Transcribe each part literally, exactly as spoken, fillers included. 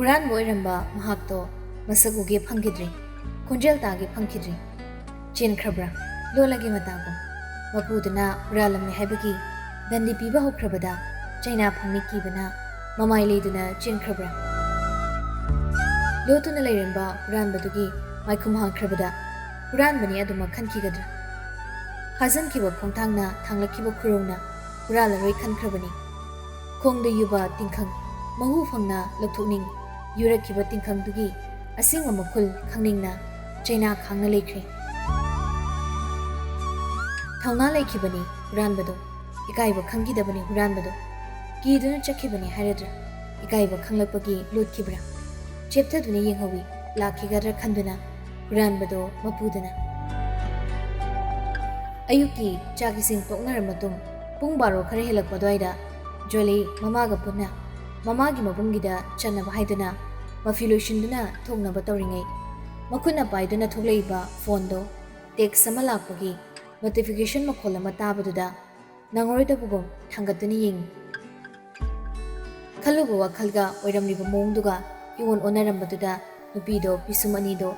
ꯍꯨꯔꯥꯟꯕ ꯑꯣꯏꯔꯝꯕ ꯃꯍꯥꯛꯇꯣ ꯃꯁꯛ ꯎꯒꯦ ꯐꯪꯈꯤꯗ꯭ꯔꯦ, ꯈꯣꯟꯖꯦꯜ ꯇꯥꯒꯦ ꯐꯪꯈꯤꯗ꯭ꯔꯦ꯫ ꯆꯦꯟꯈ꯭ꯔꯕ꯭ꯔꯥ? ꯂꯣꯜꯂꯒꯦ ꯃꯇꯥꯒꯨꯝ꯫ ꯃꯄꯨꯗꯨꯅ ꯍꯨꯔꯥꯜꯂꯝꯃꯦ ꯍꯥꯏꯕꯒꯤ ꯗꯟꯗꯤ ꯄꯤꯕ ꯍꯧꯈ꯭ꯔꯕꯗ ꯆꯩꯅꯥ ꯐꯪꯅꯤ ꯀꯤꯕꯅ ꯃꯃꯥꯏ ꯂꯩꯗꯨꯅ ꯆꯦꯟꯈ꯭ꯔꯕ꯭ꯔꯥ? ꯂꯣꯠꯇꯨꯅ ꯂꯩꯔꯝꯕ ꯍꯨꯔꯥꯟꯕꯗꯨꯒꯤ ꯃꯥꯏꯈꯨꯝ ꯍꯥꯡꯈ꯭ꯔꯕꯗ ꯍꯨꯔꯥꯟꯕꯅꯤ ꯑꯗꯨꯃꯛ ꯈꯟꯈꯤꯒꯗ꯭ꯔꯥ? ꯐꯥꯖꯤꯟꯈꯤꯕ ꯈꯣꯡꯊꯥꯡꯅ ꯊꯥꯡꯂꯛꯈꯤꯕ ꯈꯨꯔꯧꯅ ꯍꯨꯔꯥꯜꯂꯔꯣꯏ ꯈꯟꯈ꯭ꯔꯕꯅꯤ꯫ ꯈꯣꯡꯗ ꯌꯨꯕ ꯇꯤꯡꯈꯪ ꯃꯍꯨ ꯐꯪꯅ ꯂꯧꯊꯣꯛꯅꯤꯡ, ꯌꯨꯔꯛꯈꯤꯕ ꯇꯤꯡꯈꯪꯗꯨꯒꯤ ꯑꯁꯦꯡꯕ ꯃꯈꯨꯜ ꯈꯪꯅꯤꯡꯅ ꯆꯩꯅꯥ ꯈꯥꯡꯅ ꯂꯩꯈ꯭ꯔꯦ꯫ ꯊꯧꯅꯥ ꯂꯩꯈꯤꯕꯅꯤ ꯍꯨꯔꯥꯟꯕꯗꯣ꯫ ꯏꯀꯥꯏꯕ ꯈꯪꯈꯤꯗꯕꯅꯤ ꯍꯨꯔꯥꯟꯕꯗꯣ꯫ ꯀꯤꯗꯨꯅ ꯆꯠꯈꯤꯕꯅꯤ ꯍꯥꯏꯔꯗ꯭ꯔꯥ? ꯏꯀꯥꯏꯕ ꯈꯪꯂꯛꯄꯒꯤ ꯂꯣꯠꯈꯤꯕ꯭ꯔꯥ? ꯆꯦꯞꯊꯗꯨꯅ ꯌꯦꯡꯍꯧꯏ, ꯂꯥꯛꯈꯤꯒꯗ꯭ꯔꯥ ꯈꯟꯗꯨꯅ ꯍꯨꯔꯥꯟꯕꯗꯣ ꯃꯄꯨꯗꯨꯅ꯫ ꯑꯌꯨꯛꯀꯤ ꯆꯥꯛ ꯏꯁꯤꯡ ꯇꯣꯛꯅꯔ ꯃꯇꯨꯡ ꯄꯨꯡ ꯕꯥꯔꯣ ꯈꯔ ꯍꯦꯜꯂꯛꯄ ꯑꯗꯨꯋꯥꯏꯗ ꯖꯣꯂꯤ ꯃꯃꯥꯒ ꯄꯨꯟꯅ ꯃꯃꯥꯒꯤ ꯃꯕꯨꯡꯒꯤꯗ ꯆꯠꯅꯕ ꯍꯥꯏꯗꯨꯅ ꯃꯐꯤ ꯂꯣꯏꯁꯤꯟꯗꯨꯅ ꯊꯣꯛꯅꯕ ꯇꯧꯔꯤꯉꯩ, ꯃꯈꯨꯠꯅ ꯄꯥꯏꯗꯨꯅ ꯊꯣꯛꯂꯛꯏꯕ ꯐꯣꯟꯗꯣ text ꯑꯃ ꯂꯥꯛꯄꯒꯤ notification ꯃꯈꯣꯜ ꯑꯃ ꯇꯥꯕꯗꯨꯗ ꯅꯪꯉꯔꯣꯏꯗꯕꯒꯨꯝ ꯊꯥꯡꯒꯠꯇꯨꯅ ꯌꯦꯡꯉꯤ꯫ ꯈꯜꯂꯨꯕ ꯋꯥꯈꯜꯒ ꯑꯣꯏꯔꯝꯂꯤꯕ ꯃꯑꯣꯡꯗꯨꯒ ꯏꯑꯣꯟ ꯑꯣꯟꯅꯔꯝꯕꯗꯨꯗ ꯅꯨꯄꯤꯗꯣ ꯄꯤꯁꯨꯝ ꯑꯅꯤꯗꯣ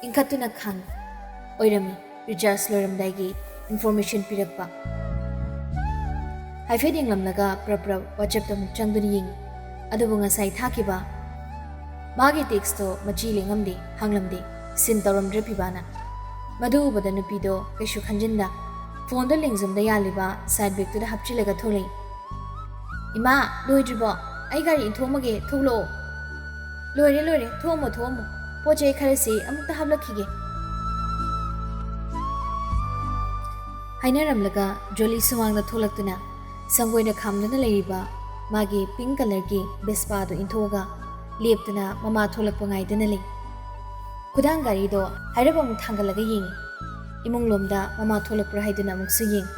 ꯏꯟꯈꯠꯇꯨꯅ ꯈꯥꯡꯏ꯫ ꯑꯣꯏꯔꯝꯃꯤ, recharge ꯂꯣꯏꯔꯝꯗꯥꯏꯒꯤ information ꯄꯤꯔꯛꯄ꯫ ꯍꯥꯏꯐꯦꯠ ꯌꯦꯡꯂꯝꯂꯒ ꯄ꯭ꯔꯞ ꯄ꯭ꯔꯞ WhatsAppꯇ ꯑꯃꯨꯛ ꯆꯪꯗꯨꯅ ꯌꯦꯡꯉꯤ꯫ ꯑꯗꯨꯕꯨ ꯉꯁꯥꯏ ꯊꯥꯈꯤꯕ ꯃꯥꯒꯤ textꯇꯣ ꯃꯆꯤ ꯂꯦꯡꯉꯝꯗꯦ, ꯍꯪꯂꯝꯗꯦ, seen ꯇꯧꯔꯝꯗ꯭ꯔꯦ ꯄꯤꯕꯥꯅ꯫ ꯃꯗꯨ ꯎꯕꯗ ꯅꯨꯄꯤꯗꯣ ꯀꯩꯁꯨ ꯈꯟꯖꯤꯟꯗ ꯐꯣꯟꯗꯣ ꯂꯦꯡꯖꯨꯝꯗ ꯌꯥꯜꯂꯤꯕ side bagꯇꯨꯗ ꯍꯥꯞꯆꯤꯜꯂꯒ ꯊꯣꯛꯂꯛꯏ꯫ "ꯏꯃꯥ, ꯂꯣꯏꯗ꯭ꯔꯤꯕꯣ? ꯑꯩ ꯒꯥꯔꯤ ꯏꯟꯊꯣꯛꯑꯝꯃꯒꯦ, ꯊꯣꯛꯂꯛꯑꯣ꯫" "ꯂꯣꯏꯔꯦ, ꯂꯣꯏꯔꯦ, ꯊꯣꯛꯑꯝꯃꯣ, ꯊꯣꯛꯑꯝꯃꯣ꯫ ꯄꯣꯠ ꯆꯩ ꯈꯔꯁꯤ ꯑꯃꯨꯛꯇ ꯍꯥꯞꯂꯛꯈꯤꯒꯦ꯫" ꯍꯥꯏꯅꯔꯝꯂꯒ ꯖꯣꯂꯤ ꯁꯨꯃꯥꯡꯗ ꯊꯣꯛꯂꯛꯇꯨꯅ ꯁꯪꯒꯣꯏꯅ ꯈꯥꯝꯗꯨꯅ ꯂꯩꯔꯤꯕ ꯃꯥꯒꯤ pink colourꯒꯤ Vespaꯗꯨ ꯏꯟꯊꯣꯛꯑꯒ ꯂꯦꯞꯇꯨꯅ ꯃꯃꯥ ꯊꯣꯛꯂꯛꯄ ꯉꯥꯏꯗꯨꯅ ꯂꯩ꯫ ꯈꯨꯗꯥꯡ ꯒꯥꯔꯤꯗꯣ ꯍꯥꯏꯔꯞ ꯑꯃꯨꯛ ꯊꯥꯡꯒꯠꯂꯒ ꯌꯦꯡꯉꯤ꯫ ꯏꯃꯨꯡ ꯂꯣꯝꯗ ꯃꯃꯥ ꯊꯣꯛꯂꯛꯄ꯭ꯔꯥ ꯍꯥꯏꯗꯨꯅ ꯑꯃꯨꯛꯁꯨ ꯌꯦꯡ꯫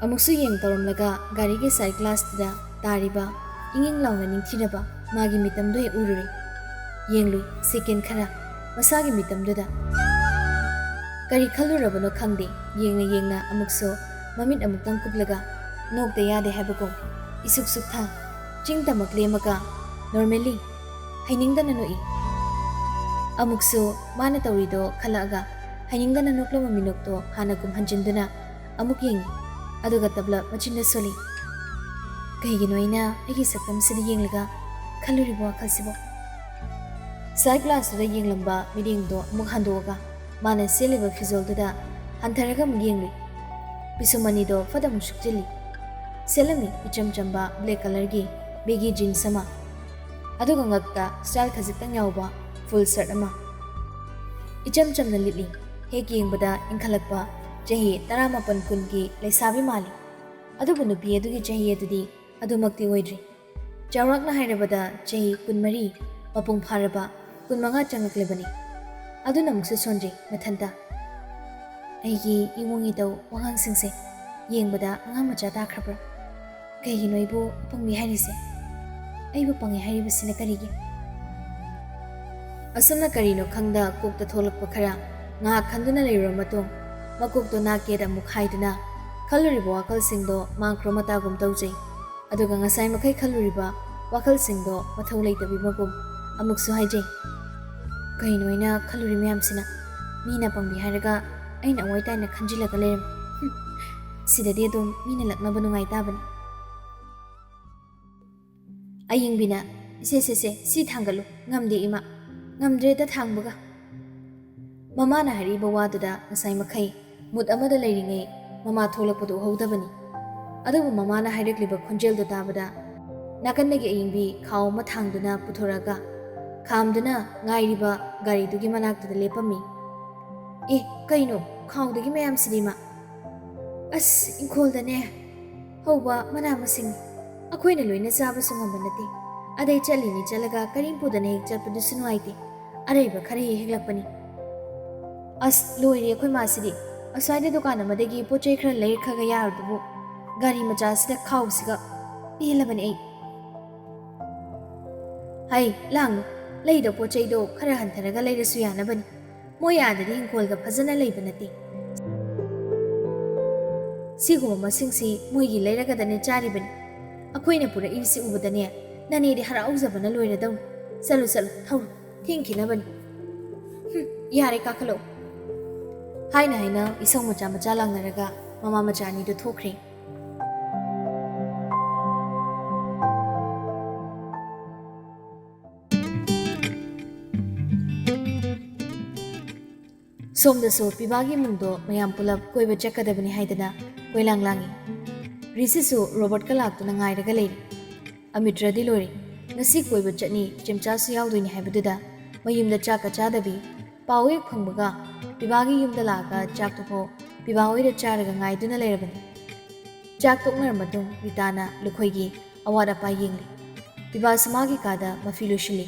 ꯑꯃꯨꯛꯁꯨ ꯌꯦꯡ ꯇꯧꯔꯝꯂꯒ ꯒꯥꯔꯤꯒꯤ side glassꯇꯨꯗ ꯇꯥꯔꯤꯕ ꯏꯪ ꯏꯪ ꯂꯥꯎꯅ ꯅꯤꯡꯊꯤꯔꯕ ꯃꯥꯒꯤ ꯃꯤꯇꯝꯗꯣ ꯍꯦꯛ ꯎꯔꯨꯔꯦ꯫ ꯌꯦꯡꯂꯨꯏ second ꯈꯔ ꯃꯁꯥꯒꯤ ꯃꯤꯇꯝꯗꯨꯗ꯫ ꯀꯔꯤ ꯈꯜꯂꯨꯔꯕꯅꯣ ꯈꯪꯗꯦ, ꯌꯦꯡꯅ ꯌꯦꯡꯅ ꯑꯃꯨꯛꯁꯨ ꯃꯃꯤꯠ ꯑꯃꯨꯛꯇꯪ ꯀꯨꯞꯂꯒ ꯅꯣꯛꯇ ꯌꯥꯗꯦ ꯍꯥꯏꯕꯒꯨꯝ ꯏꯁꯨꯛ ꯁꯨꯛꯊ ꯆꯤꯡ ꯇꯝꯃꯛ ꯂꯦꯝꯃꯒ normally ꯍꯩꯅꯤꯡꯗꯅ ꯅꯣꯛꯏ꯫ ꯑꯃꯨꯛꯁꯨ ꯃꯥꯅ ꯇꯧꯔꯤꯗꯣ ꯈꯜꯂꯛꯑꯒ ꯍꯩꯅꯤꯡꯗꯅ ꯅꯣꯛꯂꯝꯕ ꯃꯤꯅꯣꯛꯇꯣ ꯍꯥꯟꯅꯒꯨꯝ ꯍꯟꯖꯤꯟꯗꯨꯅ ꯑꯃꯨꯛ ꯌꯦꯡꯏ꯫ ꯑꯗꯨꯒ ꯇꯞꯂꯞ ꯃꯆꯤꯟꯗ ꯁꯣꯜꯂꯤ꯫ ꯀꯩꯒꯤꯅꯣ ꯑꯩꯅ ꯑꯩꯒꯤ ꯁꯛꯇꯝꯁꯤꯗ ꯌꯦꯡꯂꯒ ꯈꯜꯂꯨꯔꯤꯕ ꯋꯥꯈꯜꯁꯤꯕꯣ? ꯁꯥꯏꯠ ꯒ꯭ꯂꯥꯁꯇꯨꯗ ꯌꯦꯡꯂꯝꯕ ꯃꯤꯠꯌꯦꯡꯗꯣ ꯑꯃꯨꯛ ꯍꯟꯗꯣꯛꯑꯒ ꯃꯥꯅ ꯁꯦꯠꯂꯤꯕ ꯐꯤꯖꯣꯜꯗꯨꯗ ꯍꯟꯊꯔꯒ ꯑꯃꯨꯛ ꯌꯦꯡꯂꯨꯏ꯫ ꯄꯤꯁꯨꯝ ꯑꯅꯤꯗꯣ ꯐꯠ ꯑꯃꯨꯛ ꯁꯨꯛꯆꯤꯜꯂꯤ꯫ ꯁꯦꯠꯂꯝꯃꯤ ꯏꯆꯝ ꯆꯝꯕ ꯕ꯭ꯂꯦꯛ ꯀꯂꯔꯒꯤ ꯕꯦꯒꯤ ꯖꯤꯟꯁ ꯑꯃ꯫ ꯑꯗꯨꯒ ꯉꯛꯇ ꯁ꯭ꯇꯥꯏꯜ ꯈꯖꯤꯛꯇꯪ ꯌꯥꯎꯕ ꯐꯨꯜ ꯁꯔꯠ ꯑꯃ꯫ ꯏꯆꯝ ꯆꯝꯅ ꯂꯤꯠꯂꯤ꯫ ꯍꯦꯛ ꯌꯦꯡꯕꯗ ꯏꯟꯈꯠꯂꯛꯄ ꯆꯍꯤ ꯇꯔꯥꯃꯥꯄꯟ ꯀꯨꯟꯒꯤ ꯂꯩꯁꯥꯕꯤ ꯃꯥꯜꯂꯤ꯫ ꯑꯗꯨꯕꯨ ꯅꯨꯄꯤ ꯑꯗꯨꯒꯤ ꯆꯍꯤ ꯑꯗꯨꯗꯤ ꯑꯗꯨꯃꯛꯇꯤ ꯑꯣꯏꯗ꯭ꯔꯤ꯫ ꯆꯥꯎꯔꯥꯛꯅ ꯍꯥꯏꯔꯕꯗ ꯆꯍꯤ ꯀꯨꯟꯃꯔꯤ ꯃꯄꯨꯡ ꯐꯥꯔꯕ ꯀꯨꯟꯃꯉꯥ ꯆꯪꯂꯛꯂꯕꯅꯤ꯫ ꯑꯗꯨꯅ ꯑꯃꯨꯛꯁꯨ ꯁꯣꯟꯖꯩ ꯃꯊꯟꯇ꯫ ꯑꯩꯒꯤ ꯏꯋꯣꯡ ꯏꯇꯧ ꯋꯥꯉꯥꯡꯁꯤꯡꯁꯦ ꯌꯦꯡꯕꯗ ꯑꯉꯥꯡ ꯃꯆꯥ ꯇꯥꯈ꯭ꯔꯕ꯭ꯔꯥ? ꯀꯩꯒꯤꯅꯣ ꯑꯩꯕꯨ ꯑꯄꯪꯕꯤ ꯍꯥꯏꯔꯤꯁꯦ? ꯑꯩꯕꯨ ꯄꯪꯉꯦ ꯍꯥꯏꯔꯤꯕꯁꯤꯅ ꯀꯔꯤꯒꯤ? ꯑꯁꯨꯝꯅ ꯀꯔꯤꯅꯣ ꯈꯪꯗ ꯀꯣꯛꯇ ꯊꯣꯛꯂꯛꯄ ꯈꯔ ꯉꯥꯏꯍꯥꯛ ꯈꯟꯗꯨꯅ ꯂꯩꯔꯨꯔ ꯃꯇꯨꯡ ꯃꯀꯣꯛꯇꯣ ꯅꯥꯛ ꯌꯦꯠ ꯑꯃꯨꯛ ꯍꯥꯏꯗꯨꯅ ꯈꯜꯂꯨꯔꯤꯕ ꯋꯥꯈꯜꯁꯤꯡꯗꯣ ꯃꯥꯡꯈ꯭ꯔꯣ ꯃꯇꯥꯒꯨꯝ ꯇꯧꯖꯩ꯫ ꯑꯗꯨꯒ ꯉꯁꯥꯏ ꯃꯈꯩ ꯈꯜꯂꯨꯔꯤꯕ ꯋꯥꯈꯜꯁꯤꯡꯗꯣ ꯃꯊꯧ ꯂꯩꯇꯕꯤꯕꯒꯨꯝ ꯑꯃꯨꯛꯁꯨ ꯍꯥꯏꯖꯩ꯫ ꯀꯩꯅꯣ ꯑꯩꯅ ꯈꯜꯂꯨꯔꯤ ꯃꯌꯥꯝꯁꯤꯅ? ꯃꯤꯅ ꯄꯪꯕꯤ ꯍꯥꯏꯔꯒ ꯑꯩꯅ ꯑꯋꯥꯏ ꯇꯥꯏꯅ ꯈꯟꯖꯤꯜꯂꯒ ꯂꯩꯔꯝꯃꯤ꯫ ꯍꯨꯝ, ꯁꯤꯗꯗꯤ ꯑꯗꯨꯝ ꯃꯤꯅ ꯂꯛꯅꯕ ꯅꯨꯡꯉꯥꯏ ꯇꯥꯕꯅꯤ꯫ ꯑꯌꯤꯡꯕꯤꯅ, "ꯁꯦ, ꯁꯦ, ꯁꯦ, ꯁꯤ ꯊꯥꯡꯒꯠꯂꯨ꯫ ꯉꯝꯗꯦ ꯏꯃꯥ, ꯉꯝꯗ꯭ꯔꯦꯗ ꯊꯥꯡꯕꯒ꯫" ꯃꯃꯥꯅ ꯍꯥꯏꯔꯛꯏꯕ ꯋꯥꯗꯨꯗ ꯉꯁꯥꯏ ꯃꯈꯩ ꯃꯨꯠ ꯑꯃꯗ ꯂꯩꯔꯤꯉꯩ ꯃꯃꯥ ꯊꯣꯛꯂꯛꯄꯗꯨ ꯎꯍꯧꯗꯕꯅꯤ꯫ ꯑꯗꯨꯕꯨ ꯃꯃꯥꯅ ꯍꯥꯏꯔꯛꯂꯤꯕ ꯈꯣꯟꯖꯦꯜꯗꯨ ꯇꯥꯕꯗ ꯅꯥꯀꯟꯗꯒꯤ ꯑꯌꯤꯡꯕꯤ ꯈꯥꯎ ꯑꯃ ꯊꯥꯡꯗꯨꯅ ꯄꯨꯊꯣꯔꯛꯑꯒ ꯈꯥꯝꯗꯨꯅ ꯉꯥꯏꯔꯤꯕ ꯒꯥꯔꯤꯗꯨꯒꯤ ꯃꯅꯥꯛꯇꯨꯗ ꯂꯦꯞꯄꯝꯃꯤ꯫ "ꯑꯦ, ꯀꯩꯅꯣ ꯈꯥꯎꯗꯒꯤ ꯃꯌꯥꯝꯁꯤꯗꯤ, ꯏꯃꯥ?" "ꯑꯁ, ꯏꯪꯈꯣꯜꯗꯅꯦ ꯍꯧꯕ ꯃꯅꯥ ꯃꯁꯤꯡꯅꯤ꯫ ꯑꯩꯈꯣꯏꯅ ꯂꯣꯏꯅ ꯆꯥꯕꯁꯨ ꯉꯝꯕ ꯅꯠꯇꯦ꯫ ꯑꯗꯩ ꯆꯠꯂꯤꯅꯤ ꯆꯠꯂꯒ ꯀꯔꯤꯝ ꯄꯨꯗꯅ ꯍꯦꯛ ꯆꯠꯄꯗꯨꯁꯨ ꯅꯨꯡꯉꯥꯏꯇꯦ꯫ ꯑꯔꯩꯕ ꯈꯔ ꯍꯦꯛ ꯍꯦꯛꯂꯛꯄꯅꯤ꯫" "ꯑꯁ, ꯂꯣꯏꯔꯦ ꯑꯩꯈꯣꯏ ꯃꯥꯁꯤꯗꯤ꯫ ꯑꯁ꯭ꯋꯥꯏꯗ ꯗꯨꯀꯥꯟ ꯑꯃꯗꯒꯤ ꯄꯣꯠ ꯆꯩ ꯈꯔ ꯂꯩꯔꯛꯈ꯭ꯔꯒ ꯌꯥꯔꯗꯨꯕꯨ ꯒꯥꯔꯤ ꯃꯆꯥꯁꯤꯗ ꯈꯥꯎꯁꯤꯒ꯫ ꯄꯦꯜꯂꯕꯅꯦ ꯑꯩ꯫" "ꯍꯩ, ꯂꯥꯡꯅꯨ꯫ ꯂꯩꯗꯧ ꯄꯣꯠ ꯆꯩꯗꯣ ꯈꯔ ꯍꯟꯊꯔꯒ ꯂꯩꯔꯁꯨ ꯌꯥꯅꯕꯅꯤ꯫ ꯃꯣꯏ ꯑꯥꯗꯗꯤ ꯏꯪꯈꯣꯜꯒ ꯐꯖꯅ ꯂꯩꯕ ꯅꯠꯇꯦ꯫ ꯁꯤꯒꯨꯝꯕ ꯃꯁꯤꯡꯁꯤ ꯃꯣꯏꯒꯤ ꯂꯩꯔꯒꯗꯅꯦ ꯆꯥꯔꯤꯕꯅꯤ꯫ ꯑꯩꯈꯣꯏꯅ ꯄꯨꯔꯛꯏꯕꯁꯤ ꯎꯕꯗꯅꯦ ꯅꯅꯦꯗꯤ ꯍꯔꯥꯎꯖꯕꯅ ꯂꯣꯏꯔꯗꯧꯅꯤ꯫ "ꯆꯠꯂꯨ, ꯆꯠꯂꯨ, ꯊꯧꯔꯨ, ꯊꯦꯡꯈꯤꯅꯕꯅꯤ꯫ ꯍꯨꯝ, ꯌꯥꯔꯦ, ꯀꯥꯈꯠꯂꯛꯎ꯫" ꯍꯥꯏꯅ ꯍꯥꯏꯅ ꯏꯁꯧ ꯃꯆꯥ ꯃꯆꯥ ꯂꯥꯡꯅꯔꯒ ꯃꯃꯥ ꯃꯆꯥ ꯑꯅꯤꯗꯨ ꯊꯣꯛꯈ꯭ꯔꯦ꯫ ꯁꯣꯝꯗꯁꯨ ꯄꯤꯕꯥꯒꯤ ꯏꯃꯨꯡꯗꯣ ꯃꯌꯥꯝ ꯄꯨꯂꯞ ꯀꯣꯏꯕ ꯆꯠꯀꯗꯕꯅꯤ ꯍꯥꯏꯗꯅ ꯀꯣꯏꯂꯥꯡ ꯂꯥꯡꯉꯤ꯫ ꯔꯤꯁꯤꯁꯨ ꯔꯣꯕꯣꯠꯀ ꯂꯥꯛꯇꯨꯅ ꯉꯥꯏꯔꯒ ꯂꯩꯔꯤ꯫ "ꯑꯃꯤꯇ꯭ꯔꯗꯤ ꯂꯣꯏꯔꯦ, ꯉꯁꯤ ꯀꯣꯏꯕ ꯆꯠꯅꯤ, ꯆꯦꯝꯆꯥꯁꯨ ꯌꯥꯎꯗꯣꯏꯅꯤ" ꯍꯥꯏꯕꯗꯨꯗ ꯃꯌꯨꯝꯗ ꯆꯥꯛꯀ ꯆꯥꯗꯕꯤ, ꯄꯥꯎ ꯍꯦꯛ ꯐꯪꯕꯒ ꯄꯤꯕꯥꯒꯤ ꯌꯨꯝꯗ ꯂꯥꯛꯑꯒ ꯆꯥꯛꯇꯨꯐꯥꯎ ꯄꯤꯕꯥ ꯍꯣꯏꯗ ꯆꯥꯔꯒ ꯉꯥꯏꯗꯨꯅ ꯂꯩꯔꯕꯅꯤ꯫ ꯆꯥꯛ ꯇꯣꯛꯅꯔ ꯃꯇꯨꯡ ꯔꯤꯇꯥꯅ ꯂꯨꯈꯣꯏꯒꯤ ꯑꯋꯥꯠ ꯑꯄꯥ ꯌꯦꯡꯂꯤ꯫ ꯄꯤꯕꯥꯁꯨ ꯃꯥꯒꯤ ꯀꯥꯗ ꯃꯐꯤ ꯂꯣꯏꯁꯤꯜꯂꯤ꯫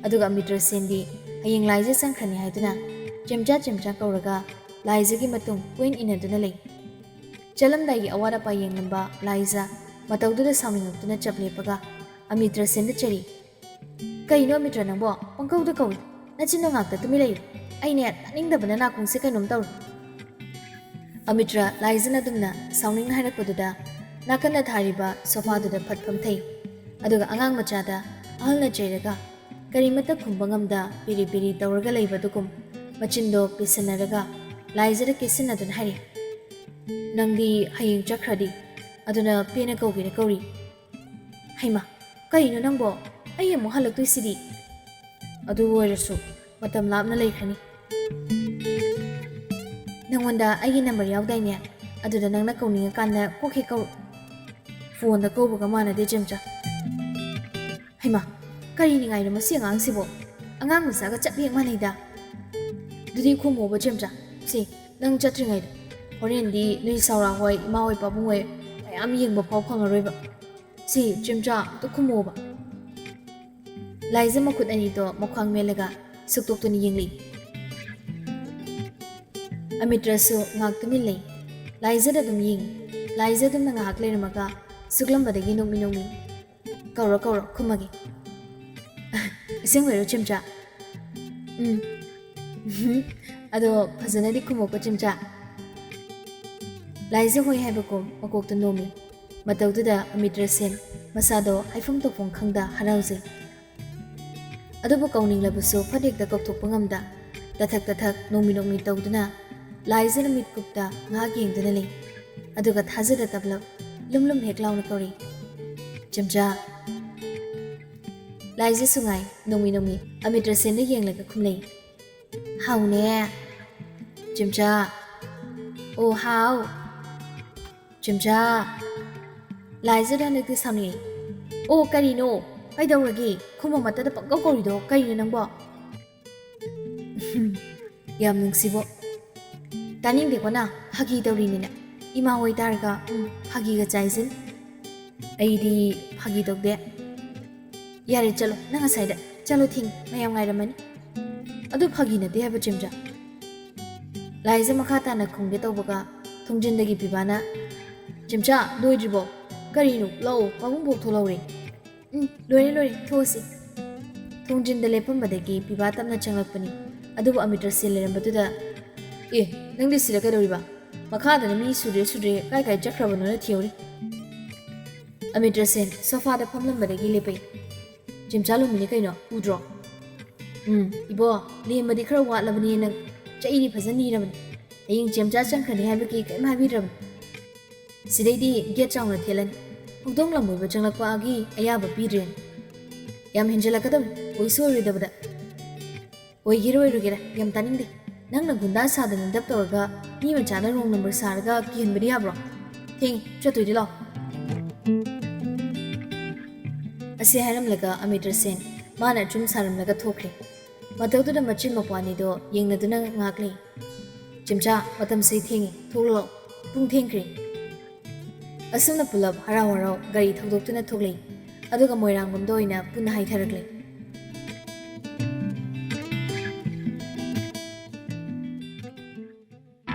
ꯑꯗꯨꯒ ꯑꯃꯤꯇ꯭ꯔꯁꯦꯟꯗꯤ ꯍꯌꯦꯡ ꯂꯥꯏꯖ ꯆꯪꯈ꯭ꯔꯅꯤ ꯍꯥꯏꯗꯨꯅ ꯆꯦꯝꯆꯥ ꯆꯦꯝꯆꯥ ꯀꯧꯔꯒ ꯂꯥꯏꯖꯒꯤ ꯃꯇꯨꯡ ꯀꯣꯏꯏꯟ ꯏꯟꯅꯗꯨꯅ ꯂꯩ꯫ ꯆꯠꯂꯝꯗꯥꯏꯒꯤ ꯑꯋꯥꯠ ꯑꯄꯥ ꯌꯦꯡꯂꯝꯕ ꯂꯥꯏꯖ ꯃꯇꯧꯗꯨꯗ ꯁꯥꯎꯅꯤꯡꯉꯛꯇꯨꯅ ꯆꯞ ꯂꯦꯞꯄꯒ ꯑꯃꯤꯇ꯭ꯔꯁꯦꯟꯗ ꯆꯩꯔꯤ꯫ "ꯀꯩꯅꯣ ꯑꯃꯤꯇ꯭ꯔ ꯅꯪꯕꯣ? ꯄꯪꯀꯧꯗ ꯀꯧꯏ꯫ ꯅꯆꯤꯟꯗꯣ ꯉꯥꯛꯇ ꯇꯨꯃꯤꯟ ꯂꯩꯌꯨ꯫ ꯑꯩꯅꯦ ꯇꯥꯅꯤꯡꯗꯕꯅ ꯅꯥꯀꯣꯡꯁꯦ ꯀꯩꯅꯣꯝ ꯇꯧꯔꯦ꯫" ꯑꯃꯤꯇ꯭ꯔ ꯂꯥꯏꯖꯅ ꯑꯗꯨꯝꯅ ꯁꯥꯎꯅꯤꯡꯅ ꯍꯥꯏꯔꯛꯄꯗꯨꯗ ꯅꯥꯀꯟꯗ ꯊꯥꯔꯤꯕ ꯁꯣꯐꯥꯗꯨꯗ ꯐꯠ ꯐꯝꯊꯩ꯫ ꯑꯗꯨꯒ ꯑꯉꯥꯡ ꯃꯆꯥꯗ ꯑꯍꯜꯅ ꯆꯩꯔꯒ ꯀꯔꯤꯃꯠꯇ ꯈꯨꯝꯕ ꯉꯝꯗ ꯄꯤꯔꯤ ꯄꯤꯔꯤ ꯇꯧꯔꯒ ꯂꯩꯕꯗꯨꯒꯨꯝ ꯃꯆꯤꯟꯗꯣ ꯄꯤꯁꯟꯅꯔꯒ ꯂꯥꯏꯖꯗ ꯀꯦꯁꯤꯟꯅꯗꯨꯅ ꯍꯥꯏꯔꯤ, "ꯅꯪꯗꯤ ꯍꯌꯦꯡ ꯆꯠꯈ꯭ꯔꯗꯤ, ꯑꯗꯨꯅ ꯄꯦꯟꯅ ꯀꯧꯒꯦꯅ ꯀꯧꯔꯤ꯫" "ꯍꯩꯃꯥ, ꯀꯩꯅꯣ ꯅꯪꯕꯣ? ꯑꯩ ꯑꯃꯨꯛ ꯍꯜꯂꯛꯇꯣꯏꯁꯤꯗꯤ꯫" "ꯑꯗꯨ ꯑꯣꯏꯔꯁꯨ ꯃꯇꯝ ꯂꯥꯞꯅ ꯂꯩꯈ꯭ꯔꯅꯤ꯫" "ꯅꯪꯉꯣꯟꯗ ꯑꯩꯒꯤ ꯅꯝꯕꯔ ꯌꯥꯎꯗꯥꯏꯅꯦ? ꯑꯗꯨꯗ ꯅꯪꯅ ꯀꯧꯅꯤꯡꯉꯀꯥꯟꯗ ꯀꯣꯛ ꯍꯦꯛ ꯀꯧꯔꯛ-" "ꯐꯣꯟꯗ ꯀꯧꯕꯒ ꯃꯥꯟꯅꯗꯦ, ꯆꯦꯝꯆꯥ꯫" "ꯍꯩꯃꯥ, ꯀꯔꯤ ꯅꯤꯡꯉꯥꯏꯅꯣ ꯃꯁꯤ ꯑꯉꯥꯡꯁꯤꯕꯣ? ꯑꯉꯥꯡ ꯃꯆꯥꯒ ꯆꯞ ꯍꯦꯛ ꯃꯥꯟꯅꯩꯗ꯫" "ꯑꯗꯨꯗꯤ ꯈꯨꯝꯃꯣꯕ, ꯆꯦꯝꯆꯥ꯫ ꯁꯤ, ꯅꯪ ꯆꯠꯇ꯭ꯔꯤꯉꯩꯗ꯫ ꯍꯣꯔꯦꯟꯗꯤ ꯅꯣꯏ ꯁꯥꯎꯔꯥ ꯍꯣꯏ, ꯏꯃꯥ ꯍꯣꯏ, ꯄꯥꯕꯨꯡ ꯍꯣꯏ ꯃꯌꯥꯝ ꯌꯦꯡꯕ ꯐꯥꯎ ꯐꯪꯉꯔꯣꯏꯕ꯫ ꯁꯤ, ꯆꯦꯝꯆꯥ, ꯑꯝꯇ ꯈꯨꯝꯃꯣꯕ꯫" ꯂꯥꯏꯖ ꯃꯈꯨꯠ ꯑꯅꯤꯗꯣ ꯃꯈ꯭ꯋꯥꯡ ꯃꯦꯜꯂꯒ ꯁꯨꯛꯇꯣꯛꯇꯨꯅ ꯌꯦꯡꯂꯤ꯫ ꯑꯃꯤꯇ꯭ꯔꯁꯨ ꯉꯥꯏꯍꯥꯛ ꯇꯨꯃꯤꯟ ꯂꯩ꯫ ꯂꯥꯏꯖꯗ ꯑꯗꯨꯝ ꯌꯦꯡꯉꯤ꯫ ꯂꯥꯏꯖꯗꯨꯅ ꯉꯥꯏꯍꯥꯛ ꯂꯩꯔꯝꯃꯒ ꯁꯨꯛꯂꯝꯕꯗꯒꯤ ꯅꯣꯛꯃꯤ ꯅꯣꯛꯃꯤ, "ꯀꯧꯔꯣ, ꯀꯧꯔꯣ, ꯈꯨꯝꯃꯒꯦ꯫" "ꯑꯁꯦꯡꯕꯩꯔꯣ, ꯆꯦꯝꯆꯥ?" "ꯎꯝ꯫" "ꯑꯗꯣ ꯐꯖꯅꯗꯤ ꯈꯨꯝꯃꯣꯀꯣ, ꯆꯦꯝꯆꯥ꯫" ꯂꯥꯏꯖ ꯍꯣꯏ ꯍꯥꯏꯕꯒꯨꯝ ꯃꯀꯣꯛꯇ ꯅꯣꯝꯃꯤ꯫ ꯃꯇꯧꯗꯨꯗ ꯑꯃꯤꯇ꯭ꯔꯁꯦꯟ ꯃꯁꯥꯗꯣ ꯍꯥꯏꯐꯝ ꯇꯧꯐꯝ ꯈꯪꯗ ꯍꯔꯥꯎꯖꯩ꯫ ꯑꯗꯨꯕꯨ ꯀꯧꯅꯤꯡꯂꯕꯁꯨ ꯐꯠ ꯍꯦꯛꯇ ꯀꯧꯊꯣꯛꯄ ꯉꯝꯗ, ꯇꯊꯛ ꯇꯊꯛ ꯅꯣꯡꯃꯤ ꯅꯣꯡꯃꯤ ꯇꯧꯗꯨꯅ ꯂꯥꯏꯖꯅ ꯃꯤꯠꯀꯨꯞꯇ ꯉꯥꯏꯍꯥꯛ ꯌꯦꯡꯗꯨꯅ ꯂꯩ꯫ ꯑꯗꯨꯒ ꯊꯥꯖꯗ ꯇꯞꯂꯞ ꯂꯨꯝ ꯂꯨꯝ ꯍꯦꯛ ꯂꯥꯎꯅ ꯀꯧꯔꯤ, "ꯆꯦꯝꯆꯥ!" ꯂꯥꯏꯖꯁꯨ ꯉꯥꯏ ꯅꯣꯡꯃꯤ ꯅꯣꯡꯃꯤ ꯑꯃꯤꯇ꯭ꯔꯁꯦꯟꯗ ꯌꯦꯡꯂꯒ ꯈꯨꯝꯂꯩ, "ꯍꯥꯎꯅꯦ ꯆꯦꯝꯆꯥ꯫ ꯑꯣ ꯍꯥꯎ ꯆꯦꯝꯆꯥ!" ꯂꯥꯏꯖꯗ ꯍꯟꯗꯛꯇꯤ ꯁꯥꯎꯅꯤꯡꯉꯤ꯫ "ꯑꯣ ꯀꯔꯤꯅꯣ? ꯀꯩꯗꯧꯔꯒꯦ? ꯈꯨꯝꯃꯃꯠꯇꯗ ꯄꯪꯀꯧ ꯀꯧꯔꯤꯗꯣ ꯀꯔꯤꯅꯣ ꯅꯪꯕꯣ?" "ꯌꯥꯝ ꯅꯨꯡꯁꯤꯕꯣ꯫ ꯇꯥꯅꯤꯡꯗꯦꯀꯣ ꯅ, ꯐꯥꯒꯤ ꯇꯧꯔꯤꯅꯤꯅ꯫ ꯏꯃꯥ ꯑꯣꯏꯇꯥꯔꯒ, ꯎꯝ, ꯐꯥꯒꯤꯒ ꯆꯥꯏꯁꯤꯟ꯫ ꯑꯩꯗꯤ ꯐꯥꯒꯤ ꯇꯧꯗꯦ꯫ ꯌꯥꯔꯦ, ꯆꯠꯂꯣ, ꯅꯪ ꯉꯁꯥꯏꯗ꯫ ꯆꯠꯂꯣ, ꯊꯦꯡꯉꯦ, ꯃꯌꯥꯝ ꯉꯥꯏꯔꯝꯃꯅꯤ꯫ ꯑꯗꯨ ꯐꯥꯒꯤ ꯅꯠꯇꯦ ꯍꯥꯏꯕ, ꯆꯦꯝꯆꯥ꯫" ꯂꯥꯏꯖ ꯃꯈꯥ ꯇꯥꯅ ꯈꯨꯝꯒꯦ ꯇꯧꯕꯒ, ꯊꯣꯡꯖꯤꯟꯗꯒꯤ ꯄꯤꯕꯥꯅ, "ꯆꯦꯝꯆꯥ, ꯂꯣꯏꯗ꯭ꯔꯤꯕꯣ? ꯀꯔꯤꯅꯣ? ꯂꯥꯛꯑꯣ, ꯄꯥꯕꯨꯡ ꯐꯥꯎ ꯊꯣꯛꯂꯛꯍꯧꯔꯦ꯫" "ꯎꯝ, ꯂꯣꯏꯔꯦ, ꯂꯣꯏꯔꯦ, ꯊꯣꯛꯑꯁꯤ꯫" ꯊꯣꯡꯖꯤꯟꯗ ꯂꯦꯞꯄꯝꯕꯗꯒꯤ ꯄꯤꯕꯥ ꯇꯞꯅ ꯆꯪꯂꯛꯄꯅꯤ꯫ ꯑꯗꯨꯕꯨ ꯑꯃꯤꯇ꯭ꯔꯁꯦꯟ ꯂꯩꯔꯝꯕꯗꯨꯗ, "ꯑꯦ, ꯅꯪꯗꯤ ꯁꯤꯗ ꯀꯩꯗꯧꯔꯤꯕ? ꯃꯈꯥꯗꯅ ꯃꯤ ꯁꯨꯗ꯭ꯔꯦ ꯁꯨꯗ꯭ꯔꯦ, ꯀꯥꯏ ꯀꯥꯏ ꯆꯠꯈ꯭ꯔꯕꯅꯣꯅ ꯊꯤꯍꯧꯔꯤ꯫" ꯑꯃꯤꯇ꯭ꯔꯁꯦꯟ ꯁꯣꯐꯥꯗ ꯐꯝꯂꯝꯕꯗꯒꯤ ꯂꯦꯞꯄꯛꯏ꯫ "ꯆꯦꯝꯆꯥ ꯂꯨꯝꯃꯤꯅꯦ ꯀꯩꯅꯣ, ꯎꯗ꯭ꯔꯣ?" "ꯎꯝ, ꯏꯕꯣ, ꯂꯦꯝꯕꯗꯤ ꯈꯔ ꯋꯥꯠꯂꯕꯅꯦ ꯅꯪ꯫ ꯆꯩꯗꯤ ꯐꯖꯅ ꯅꯤꯔꯕꯅꯤ꯫ ꯍꯌꯦꯡ ꯆꯦꯝꯆꯥ ꯆꯪꯈ꯭ꯔꯅꯤ ꯍꯥꯏꯕꯒꯤ ꯀꯔꯤꯝ ꯍꯥꯏꯕꯤꯗ꯭ꯔꯕꯅꯤ꯫ ꯁꯤꯗꯩꯗꯤ ꯒꯦꯠ ꯆꯥꯎꯅ ꯊꯦꯠꯂꯅꯤ꯫ ꯍꯧꯗꯣꯡ ꯂꯝꯕꯣꯏꯕ ꯆꯪꯂꯛꯄꯒꯤ ꯑꯌꯥꯕ ꯄꯤꯗ꯭ꯔꯦꯅꯦ꯫ ꯌꯥꯝ ꯍꯦꯟꯖꯜꯂꯛꯀꯗꯕꯅꯤ, ꯑꯣꯏꯁꯨ ꯑꯣꯏꯔꯣꯏꯗꯕꯗ꯫" "ꯑꯣꯏꯒꯦꯔꯥ ꯑꯣꯏꯔꯣꯏꯒꯦꯔꯥ ꯌꯥꯝ ꯇꯥꯅꯤꯡꯗꯦ꯫ ꯅꯪꯅ ꯒꯨꯟꯗꯥ ꯁꯥꯗꯅ ꯗꯞ ꯇꯧꯔꯒ ꯃꯤ ꯃꯆꯥꯗ ꯔꯣꯡ ꯅꯝꯕꯔ ꯁꯥꯔꯒ ꯀꯤꯍꯟꯕꯗꯤ ꯌꯥꯕ꯭ꯔꯣ? ꯊꯦꯡꯉꯦ, ꯆꯠꯇꯣꯏꯗꯤ ꯂꯥꯛꯑꯣ꯫" ꯑꯁꯤ ꯍꯥꯏꯔꯝꯂꯒ ꯑꯃꯤꯇ꯭ꯔꯁꯦꯟ ꯃꯥꯅ ꯑꯆꯨꯝ ꯁꯥꯔꯝꯂꯒ ꯊꯣꯛꯈ꯭ꯔꯦ꯫ ꯃꯇꯧꯗꯨꯗ ꯃꯆꯤꯟ ꯃꯧꯄ꯭ꯋꯥꯅꯤꯗꯣ ꯌꯦꯡꯅꯗꯨꯅ ꯉꯥꯏꯍꯥꯛ ꯂꯩ꯫ "ꯆꯦꯝꯆꯥ, ꯃꯇꯝꯁꯤ ꯊꯦꯡꯉꯦ, ꯊꯣꯛꯂꯛꯑꯣ, ꯄꯨꯡ ꯊꯦꯡꯈ꯭ꯔꯦ꯫" ꯑꯁꯨꯝꯅ ꯄꯨꯂꯞ ꯍꯔꯥꯎ ꯍꯔꯥꯎ ꯒꯥꯔꯤ ꯊꯧꯗꯣꯛꯇꯨꯅ ꯊꯣꯛꯂꯛꯏ꯫ ꯑꯗꯨꯒ ꯃꯣꯏꯔꯥꯡꯂꯣꯝꯗ ꯑꯣꯏꯅ ꯄꯨꯟꯅ ꯍꯥꯏꯊꯔꯛꯂꯦ꯫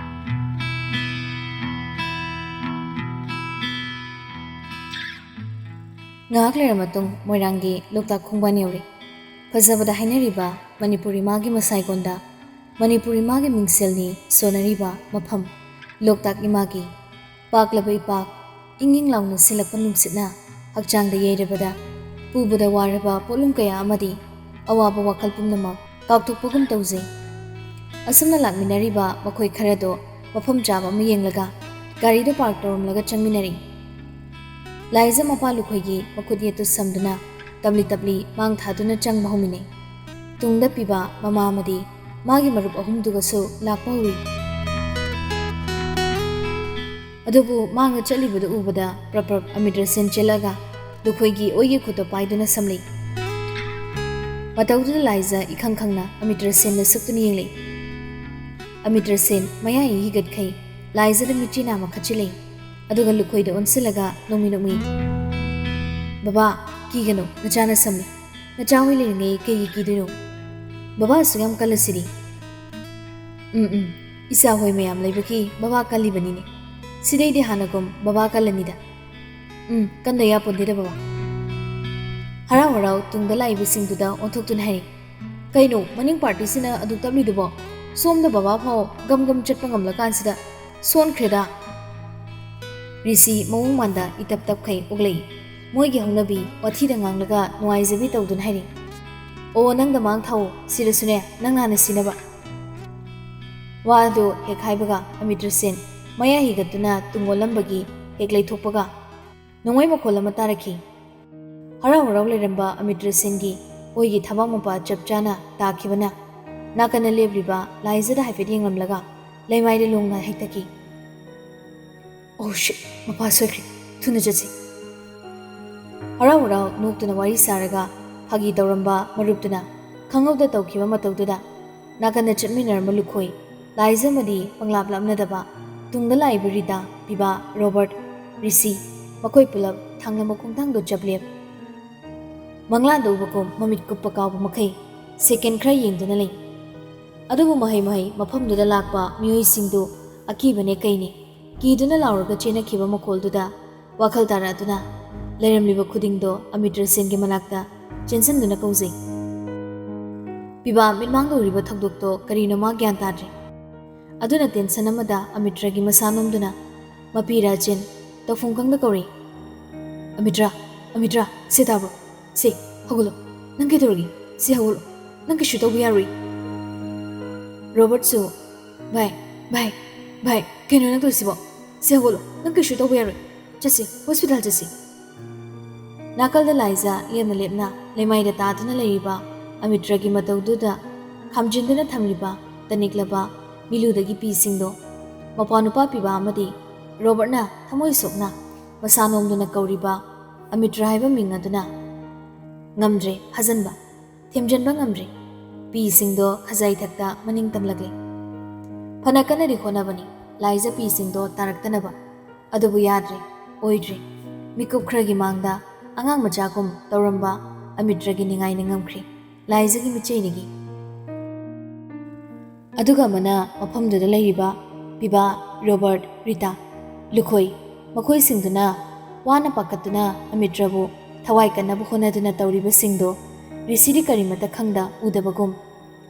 ꯉꯥꯏꯍꯥꯛ ꯂꯩꯔ ꯃꯇꯨꯡ ꯃꯣꯏꯔꯥꯡꯒꯤ ꯂꯣꯛꯇꯥꯛ ꯈꯣꯡꯕꯥꯟ ꯌꯧꯔꯦ꯫ ꯐꯖꯕꯗ ꯍꯥꯏꯅꯔꯤꯕ ꯃꯅꯤꯄꯨꯔ ꯏꯃꯥꯒꯤ ꯃꯁꯥꯏꯒꯣꯟꯗ ꯃꯅꯤꯄꯨꯔ ꯏꯃꯥꯒꯤ ꯃꯤꯡꯁꯦꯜꯅꯤ ꯁꯣꯟꯅꯔꯤꯕ ꯃꯐꯝ ꯂꯣꯛꯇꯥꯛ ꯏꯃꯥꯒꯤ꯫ ꯄꯥꯛꯂꯕ ꯏꯄꯥꯛ, ꯏꯪ ꯏꯪ ꯂꯥꯎꯅ ꯁꯤꯜꯂꯛꯄ ꯅꯨꯡꯁꯤꯠꯅ ꯍꯛꯆꯥꯡꯗ ꯌꯩꯔꯕꯗ ꯄꯨꯕꯗ ꯋꯥꯔꯕ ꯄꯣꯠꯂꯨꯝ ꯀꯌꯥ ꯑꯃꯗꯤ ꯑꯋꯥꯕ ꯋꯥꯈꯜ ꯄꯨꯝꯅꯃꯛ ꯀꯥꯎꯊꯣꯛꯄꯒꯨꯝ ꯇꯧꯖꯩ꯫ ꯑꯁꯨꯝꯅ ꯂꯥꯛꯃꯤꯟꯅꯔꯤꯕ ꯃꯈꯣꯏ ꯈꯔꯗꯣ ꯃꯐꯝ ꯆꯥꯕ ꯑꯃ ꯌꯦꯡꯂꯒ ꯒꯥꯔꯤꯗꯣ ꯄꯥꯔꯛ ꯇꯧꯔꯝꯂꯒ ꯆꯪꯃꯤꯟꯅꯔꯤ꯫ ꯂꯥꯏꯖ ꯃꯄꯥ ꯂꯨꯈꯣꯏꯒꯤ ꯃꯈꯨꯠ ꯌꯦꯠꯇꯨ ꯁꯝꯗꯨꯅ ꯇꯞꯂꯤ ꯇꯞꯂꯤ ꯃꯥꯡ ꯊꯥꯗꯨꯅ ꯆꯪꯕ ꯍꯧꯃꯤꯟꯅꯩ꯫ ꯇꯨꯡꯗ ꯄꯤꯕ ꯃꯃꯥ ꯑꯃꯗꯤ ꯃꯥꯒꯤ ꯃꯔꯨꯞ ꯑꯍꯨꯝꯗꯨꯒꯁꯨ ꯂꯥꯛꯄ ꯍꯧꯏ꯫ ꯑꯗꯨꯕꯨ ꯃꯥꯡꯅ ꯆꯠꯂꯤꯕꯗꯨ ꯎꯕꯗ ꯄ꯭ꯔꯞ ꯄ꯭ꯔꯞ ꯑꯃꯤꯇ꯭ꯔꯁꯦꯟ ꯆꯦꯜꯂꯛꯑꯒ ꯂꯨꯈꯣꯏꯒꯤ ꯑꯣꯏꯒꯤ ꯈꯨꯠꯇꯣ ꯄꯥꯏꯗꯨꯅ ꯁꯝꯂꯤ꯫ ꯃꯇꯧꯗꯨꯗ ꯂꯥꯏꯖ ꯏꯈꯪ ꯈꯪꯅ ꯑꯃꯤꯇ꯭ꯔꯁꯦꯟꯗ ꯁꯨꯛꯇꯨꯅ ꯌꯦꯡꯂꯤ꯫ ꯑꯃꯤꯇ꯭ꯔꯁꯦꯟ ꯃꯌꯥ ꯏ ꯍꯤꯒꯠꯈꯩ ꯂꯥꯏꯖꯗ ꯃꯤꯠꯆꯤ ꯅꯥꯝꯃ ꯈꯠꯆꯤꯜꯂꯤ꯫ ꯑꯗꯨꯒ ꯂꯨꯈꯣꯏꯗ ꯑꯣꯟꯁꯤꯜꯂꯒ ꯅꯣꯡꯃꯤ ꯅꯣꯡꯃꯤ, "ꯕꯕꯥ, ꯀꯤꯒꯅꯨ, ꯅꯆꯥꯅ ꯁꯝꯃꯤ꯫ ꯅꯆꯥ ꯍꯣꯏ ꯂꯩꯔꯤꯉꯩ ꯀꯩꯒꯤ ꯀꯤꯗꯣꯏꯅꯣ? ꯕꯕꯥ ꯑꯁꯨꯛ ꯌꯥꯝ ꯀꯜꯂꯁꯤꯗꯤ?" "ꯎꯝ, ꯎꯝ, ꯏꯆꯥ ꯍꯣꯏ ꯃꯌꯥꯝ ꯂꯩꯕꯒꯤ ꯕꯕꯥ ꯀꯜꯂꯤꯕꯅꯤꯅꯦ꯫ ꯁꯤꯗꯩꯗꯤ ꯍꯥꯟꯅꯒꯨꯝ ꯕꯕꯥ ꯀꯜꯂꯅꯤꯗ꯫ ꯎꯝ, ꯀꯟꯗ ꯌꯥꯄꯣꯟꯗꯦꯗ ꯕꯕꯥ꯫" ꯍꯔꯥꯎ ꯍꯔꯥꯎ ꯇꯨꯡꯗ ꯂꯥꯛꯏꯕꯁꯤꯡꯗꯨꯗ ꯑꯣꯟꯊꯣꯛꯇꯨꯅ ꯍꯥꯏꯔꯤ, "ꯀꯩꯅꯣ, ꯃꯅꯤꯡ ꯄꯥꯔꯇꯤꯁꯤꯅ ꯑꯗꯨꯛ ꯇꯞꯂꯤꯗꯨꯕꯣ? ꯁꯣꯝꯗ ꯕꯕꯥ ꯐꯥꯎ ꯒꯝ ꯒꯝ ꯆꯠꯄ ꯉꯝꯂꯀꯥꯟꯁꯤꯗ ꯁꯣꯟꯈ꯭ꯔꯦꯗ꯫" ꯔꯤꯁꯤ ꯃꯑꯣꯡ ꯃꯥꯟꯗ ꯏꯇꯞ ꯇꯞꯈꯩ ꯑꯣꯛꯂꯛꯏ꯫ ꯃꯣꯏꯒꯤ ꯍꯧꯅꯕꯤ ꯋꯥꯊꯤꯗ ꯉꯥꯡꯂꯒ ꯅꯨꯡꯉꯥꯏꯖꯕꯤ ꯇꯧꯗꯨꯅ ꯍꯥꯏꯔꯤ, "ꯑꯣ, ꯅꯪꯗ ꯃꯥꯡ ꯊꯥꯎꯑꯣ, ꯁꯤꯔꯁꯨꯅꯦ, ꯅꯪ ꯍꯥꯟꯅ ꯁꯤꯅꯕ꯫" ꯋꯥꯗꯨ ꯍꯦꯛ ꯍꯥꯏꯕꯒ ꯑꯃꯤꯇ꯭ꯔꯁꯦꯟ ꯃꯌꯥ ꯍꯤꯒꯠꯇꯨꯅ ꯇꯨꯡ ꯑꯣꯜꯂꯝꯕꯒꯤ ꯍꯦꯛ ꯂꯩꯊꯣꯛꯄꯒ ꯅꯣꯡꯃꯩ ꯃꯈꯣꯜ ꯑꯃ ꯇꯥꯔꯛꯈꯤ꯫ ꯍꯔꯥꯎ ꯍꯔꯥꯎ ꯂꯩꯔꯝꯕ ꯑꯃꯤꯇ꯭ꯔꯁꯦꯟꯒꯤ ꯑꯣꯏꯒꯤ ꯊꯕꯥꯛ ꯃꯄꯥ ꯆꯞ ꯆꯥꯅ ꯇꯥꯈꯤꯕꯅ ꯅꯥꯀꯟꯗ ꯂꯦꯞꯂꯤꯕ ꯂꯥꯏꯖꯗ ꯍꯥꯏꯐꯦꯠ ꯌꯦꯡꯂꯝꯂꯒ ꯂꯩꯃꯥꯏꯗ ꯂꯣꯡꯅ ꯍꯦꯛꯇꯀꯤ꯫ "ꯑꯣ ꯁꯤꯠ, ꯃꯄꯥ ꯁꯣꯏꯈ꯭ꯔꯦ, ꯊꯨꯅ ꯆꯠꯁꯤ꯫" ꯍꯔꯥꯎ ꯍꯔꯥꯎ ꯅꯣꯛꯇꯨꯅ ꯋꯥꯔꯤ ꯁꯥꯔꯒ ꯐꯥꯒꯤ ꯇꯧꯔꯝꯕ ꯃꯔꯨꯞꯇꯨꯅ ꯈꯪꯍꯧꯗ ꯇꯧꯈꯤꯕ ꯃꯇꯧꯗꯨꯗ ꯅꯥꯀꯟꯗ ꯆꯠꯃꯤꯟꯅꯔꯝꯕ ꯂꯨꯈꯣꯏ, ꯂꯥꯏꯖ ꯑꯃꯗꯤ ꯄꯪꯂꯥꯞ ꯂꯥꯞꯅꯗꯕ ꯇꯨꯡꯗ ꯂꯥꯛꯏꯕ ꯔꯤꯇꯥ, ꯄꯤꯕꯥ, ꯔꯣꯕꯔꯠ, ꯔꯤꯁꯤ, ꯃꯈꯣꯏ ꯄꯨꯂꯞ ꯊꯥꯡꯂꯝꯕ ꯈꯣꯡꯊꯥꯡꯗꯣ ꯆꯞ ꯂꯦꯞ꯫ ꯃꯪꯂꯥꯟꯗ ꯎꯕꯒꯨꯝ ꯃꯃꯤꯠ ꯀꯨꯞꯄ ꯀꯥꯎꯕ ꯃꯈꯩ ꯁꯦꯀꯦꯟ ꯈꯔ ꯌꯦꯡꯗꯨꯅ ꯂꯩ꯫ ꯑꯗꯨꯕꯨ ꯃꯍꯩ ꯃꯍꯩ ꯃꯐꯝꯗꯨꯗ ꯂꯥꯛꯄ ꯃꯤꯑꯣꯏꯁꯤꯡꯗꯨ ꯑꯀꯤꯕꯅꯦ ꯀꯩꯅꯦ ꯀꯤꯗꯨꯅ ꯂꯥꯎꯔꯒ ꯆꯦꯟꯅꯈꯤꯕ ꯃꯈꯣꯜꯗꯨꯗ ꯋꯥꯈꯜ ꯇꯥꯔꯛꯇꯨꯅ ꯂꯩꯔꯝꯂꯤꯕ ꯈꯨꯗꯤꯡꯗꯣ ꯑꯃꯤꯇ꯭ꯔꯁꯦꯟꯒꯤ ꯃꯅꯥꯛꯇ ꯆꯦꯟꯁꯤꯟꯗꯨꯅ ꯀꯧꯖꯩ꯫ ꯄꯤꯕꯥ ꯃꯤꯠꯃꯥꯡꯗ ꯎꯔꯤꯕ ꯊꯧꯗꯣꯛꯇꯣ ꯀꯔꯤꯅꯣ ꯃꯥ ꯒ꯭ꯌꯥꯟ ꯇꯥꯗ꯭ꯔꯦ꯫ ꯑꯗꯨꯅ ꯇꯦꯟꯁꯟ ꯑꯃꯗ ꯑꯃꯤꯇ꯭ꯔꯒꯤ ꯃꯁꯥ ꯅꯣꯝꯗꯨꯅ ꯃꯄꯤ ꯔꯥꯖꯦꯟ ꯇꯧꯐꯝ ꯈꯪꯗ ꯀꯧꯔꯤ, "ꯑꯃꯤꯇ꯭ꯔ, ꯑꯃꯤꯇ꯭ꯔ, ꯁꯦ ꯇꯥꯕ꯭ꯔꯣ? ꯁꯦ, ꯍꯧꯒꯠꯂꯣ꯫ ꯅꯪ ꯀꯩꯗꯧꯔꯒꯦ? ꯁꯤ ꯍꯧꯒꯠꯂꯣ, ꯅꯪ ꯀꯩꯁꯨ ꯇꯧꯕ ꯌꯥꯔꯣꯏ꯫ ꯔꯣꯕꯔꯠꯁꯨ, "ꯚꯥꯏ, ꯚꯥꯏ, ꯚꯥꯏ, ꯀꯩꯅꯣ ꯅꯪ ꯇꯧꯔꯤꯁꯤꯕꯣ? ꯁꯤ ꯍꯧꯒꯠꯂꯣ, ꯅꯪ ꯀꯩꯁꯨ ꯇꯧꯕ ꯌꯥꯔꯣꯏ꯫ ꯆꯠꯁꯤ, ꯍꯣꯁꯄꯤꯇꯥꯜ ꯆꯠꯁꯤ꯫" ꯅꯥꯀꯜꯗ ꯂꯥꯏꯖꯥ ꯂꯦꯝꯅ ꯂꯦꯞꯅ ꯂꯩꯃꯥꯏꯗ ꯇꯥꯗꯨꯅ ꯂꯩꯔꯤꯕ ꯑꯃꯤꯇ꯭ꯔꯒꯤ ꯃꯇꯧꯗꯨꯗ ꯈꯥꯝꯖꯤꯟꯗꯨꯅ ꯊꯝꯂꯤꯕ ꯇꯅꯤꯛꯂꯕ ꯃꯤꯂꯨꯗꯒꯤ ꯄꯤꯁꯤꯡꯗꯣ ꯃꯄꯥ ꯅꯨꯄꯥ ꯄꯤꯕ ꯑꯃꯗꯤ ꯔꯣꯕꯔꯠꯅ ꯊꯃꯣꯏ ꯁꯣꯛꯅ ꯃꯁꯥ ꯅꯣꯝꯗꯨꯅ ꯀꯧꯔꯤꯕ ꯑꯃꯤꯇ꯭ꯔ ꯍꯥꯏꯕ ꯃꯤꯡ ꯑꯗꯨꯅ ꯉꯝꯗ꯭ꯔꯦ ꯐꯥꯖꯟꯕ꯫ ꯊꯦꯝꯖꯤꯟꯕ ꯉꯝꯗ꯭ꯔꯦ꯫ ꯄꯤꯁꯤꯡꯗꯣ ꯈꯖꯥꯏ ꯊꯛꯇ ꯃꯅꯤꯡ ꯇꯝꯂꯛꯂꯦ꯫ ꯐꯅ ꯀꯟꯅꯗꯤ ꯍꯣꯠꯅꯕꯅꯤ ꯂꯥꯏꯖ ꯄꯤꯁꯤꯡꯗꯣ ꯇꯥꯔꯛꯇꯅꯕ꯫ ꯑꯗꯨꯕꯨ ꯌꯥꯗ꯭ꯔꯦ, ꯑꯣꯏꯗ꯭ꯔꯦ꯫ ꯃꯤꯀꯨꯞ ꯈꯔꯒꯤ ꯃꯥꯡꯗ ꯑꯉꯥꯡ ꯃꯆꯥꯒꯨꯝ ꯇꯧꯔꯝꯕ ꯑꯃꯤꯇ꯭ꯔꯒꯤ ꯅꯤꯡꯉꯥꯏꯅ ꯉꯝꯈ꯭ꯔꯦ ꯂꯥꯏꯖꯒꯤ ꯃꯤꯠꯆꯩꯗꯒꯤ꯫ ꯑꯗꯨꯒ ꯑꯃꯅ ꯃꯐꯝꯗꯨꯗ ꯂꯩꯔꯤꯕ ꯄꯤꯕꯥ, ꯔꯣꯕꯔꯠ, ꯔꯤꯇꯥ, ꯂꯨꯈꯣꯏ, ꯃꯈꯣꯏꯁꯤꯡꯗꯨꯅ ꯋꯥꯅ ꯄꯥꯈꯠꯇꯨꯅ ꯑꯃꯤꯇ꯭ꯔꯕꯨ ꯊꯋꯥꯏ ꯀꯟꯅꯕ ꯍꯣꯠꯅꯗꯨꯅ ꯇꯧꯔꯤꯕꯁꯤꯡꯗꯣ ꯔꯤꯁꯤꯗꯤ ꯀꯔꯤꯃꯠꯇ ꯈꯪꯗ ꯎꯗꯕꯒꯨꯝ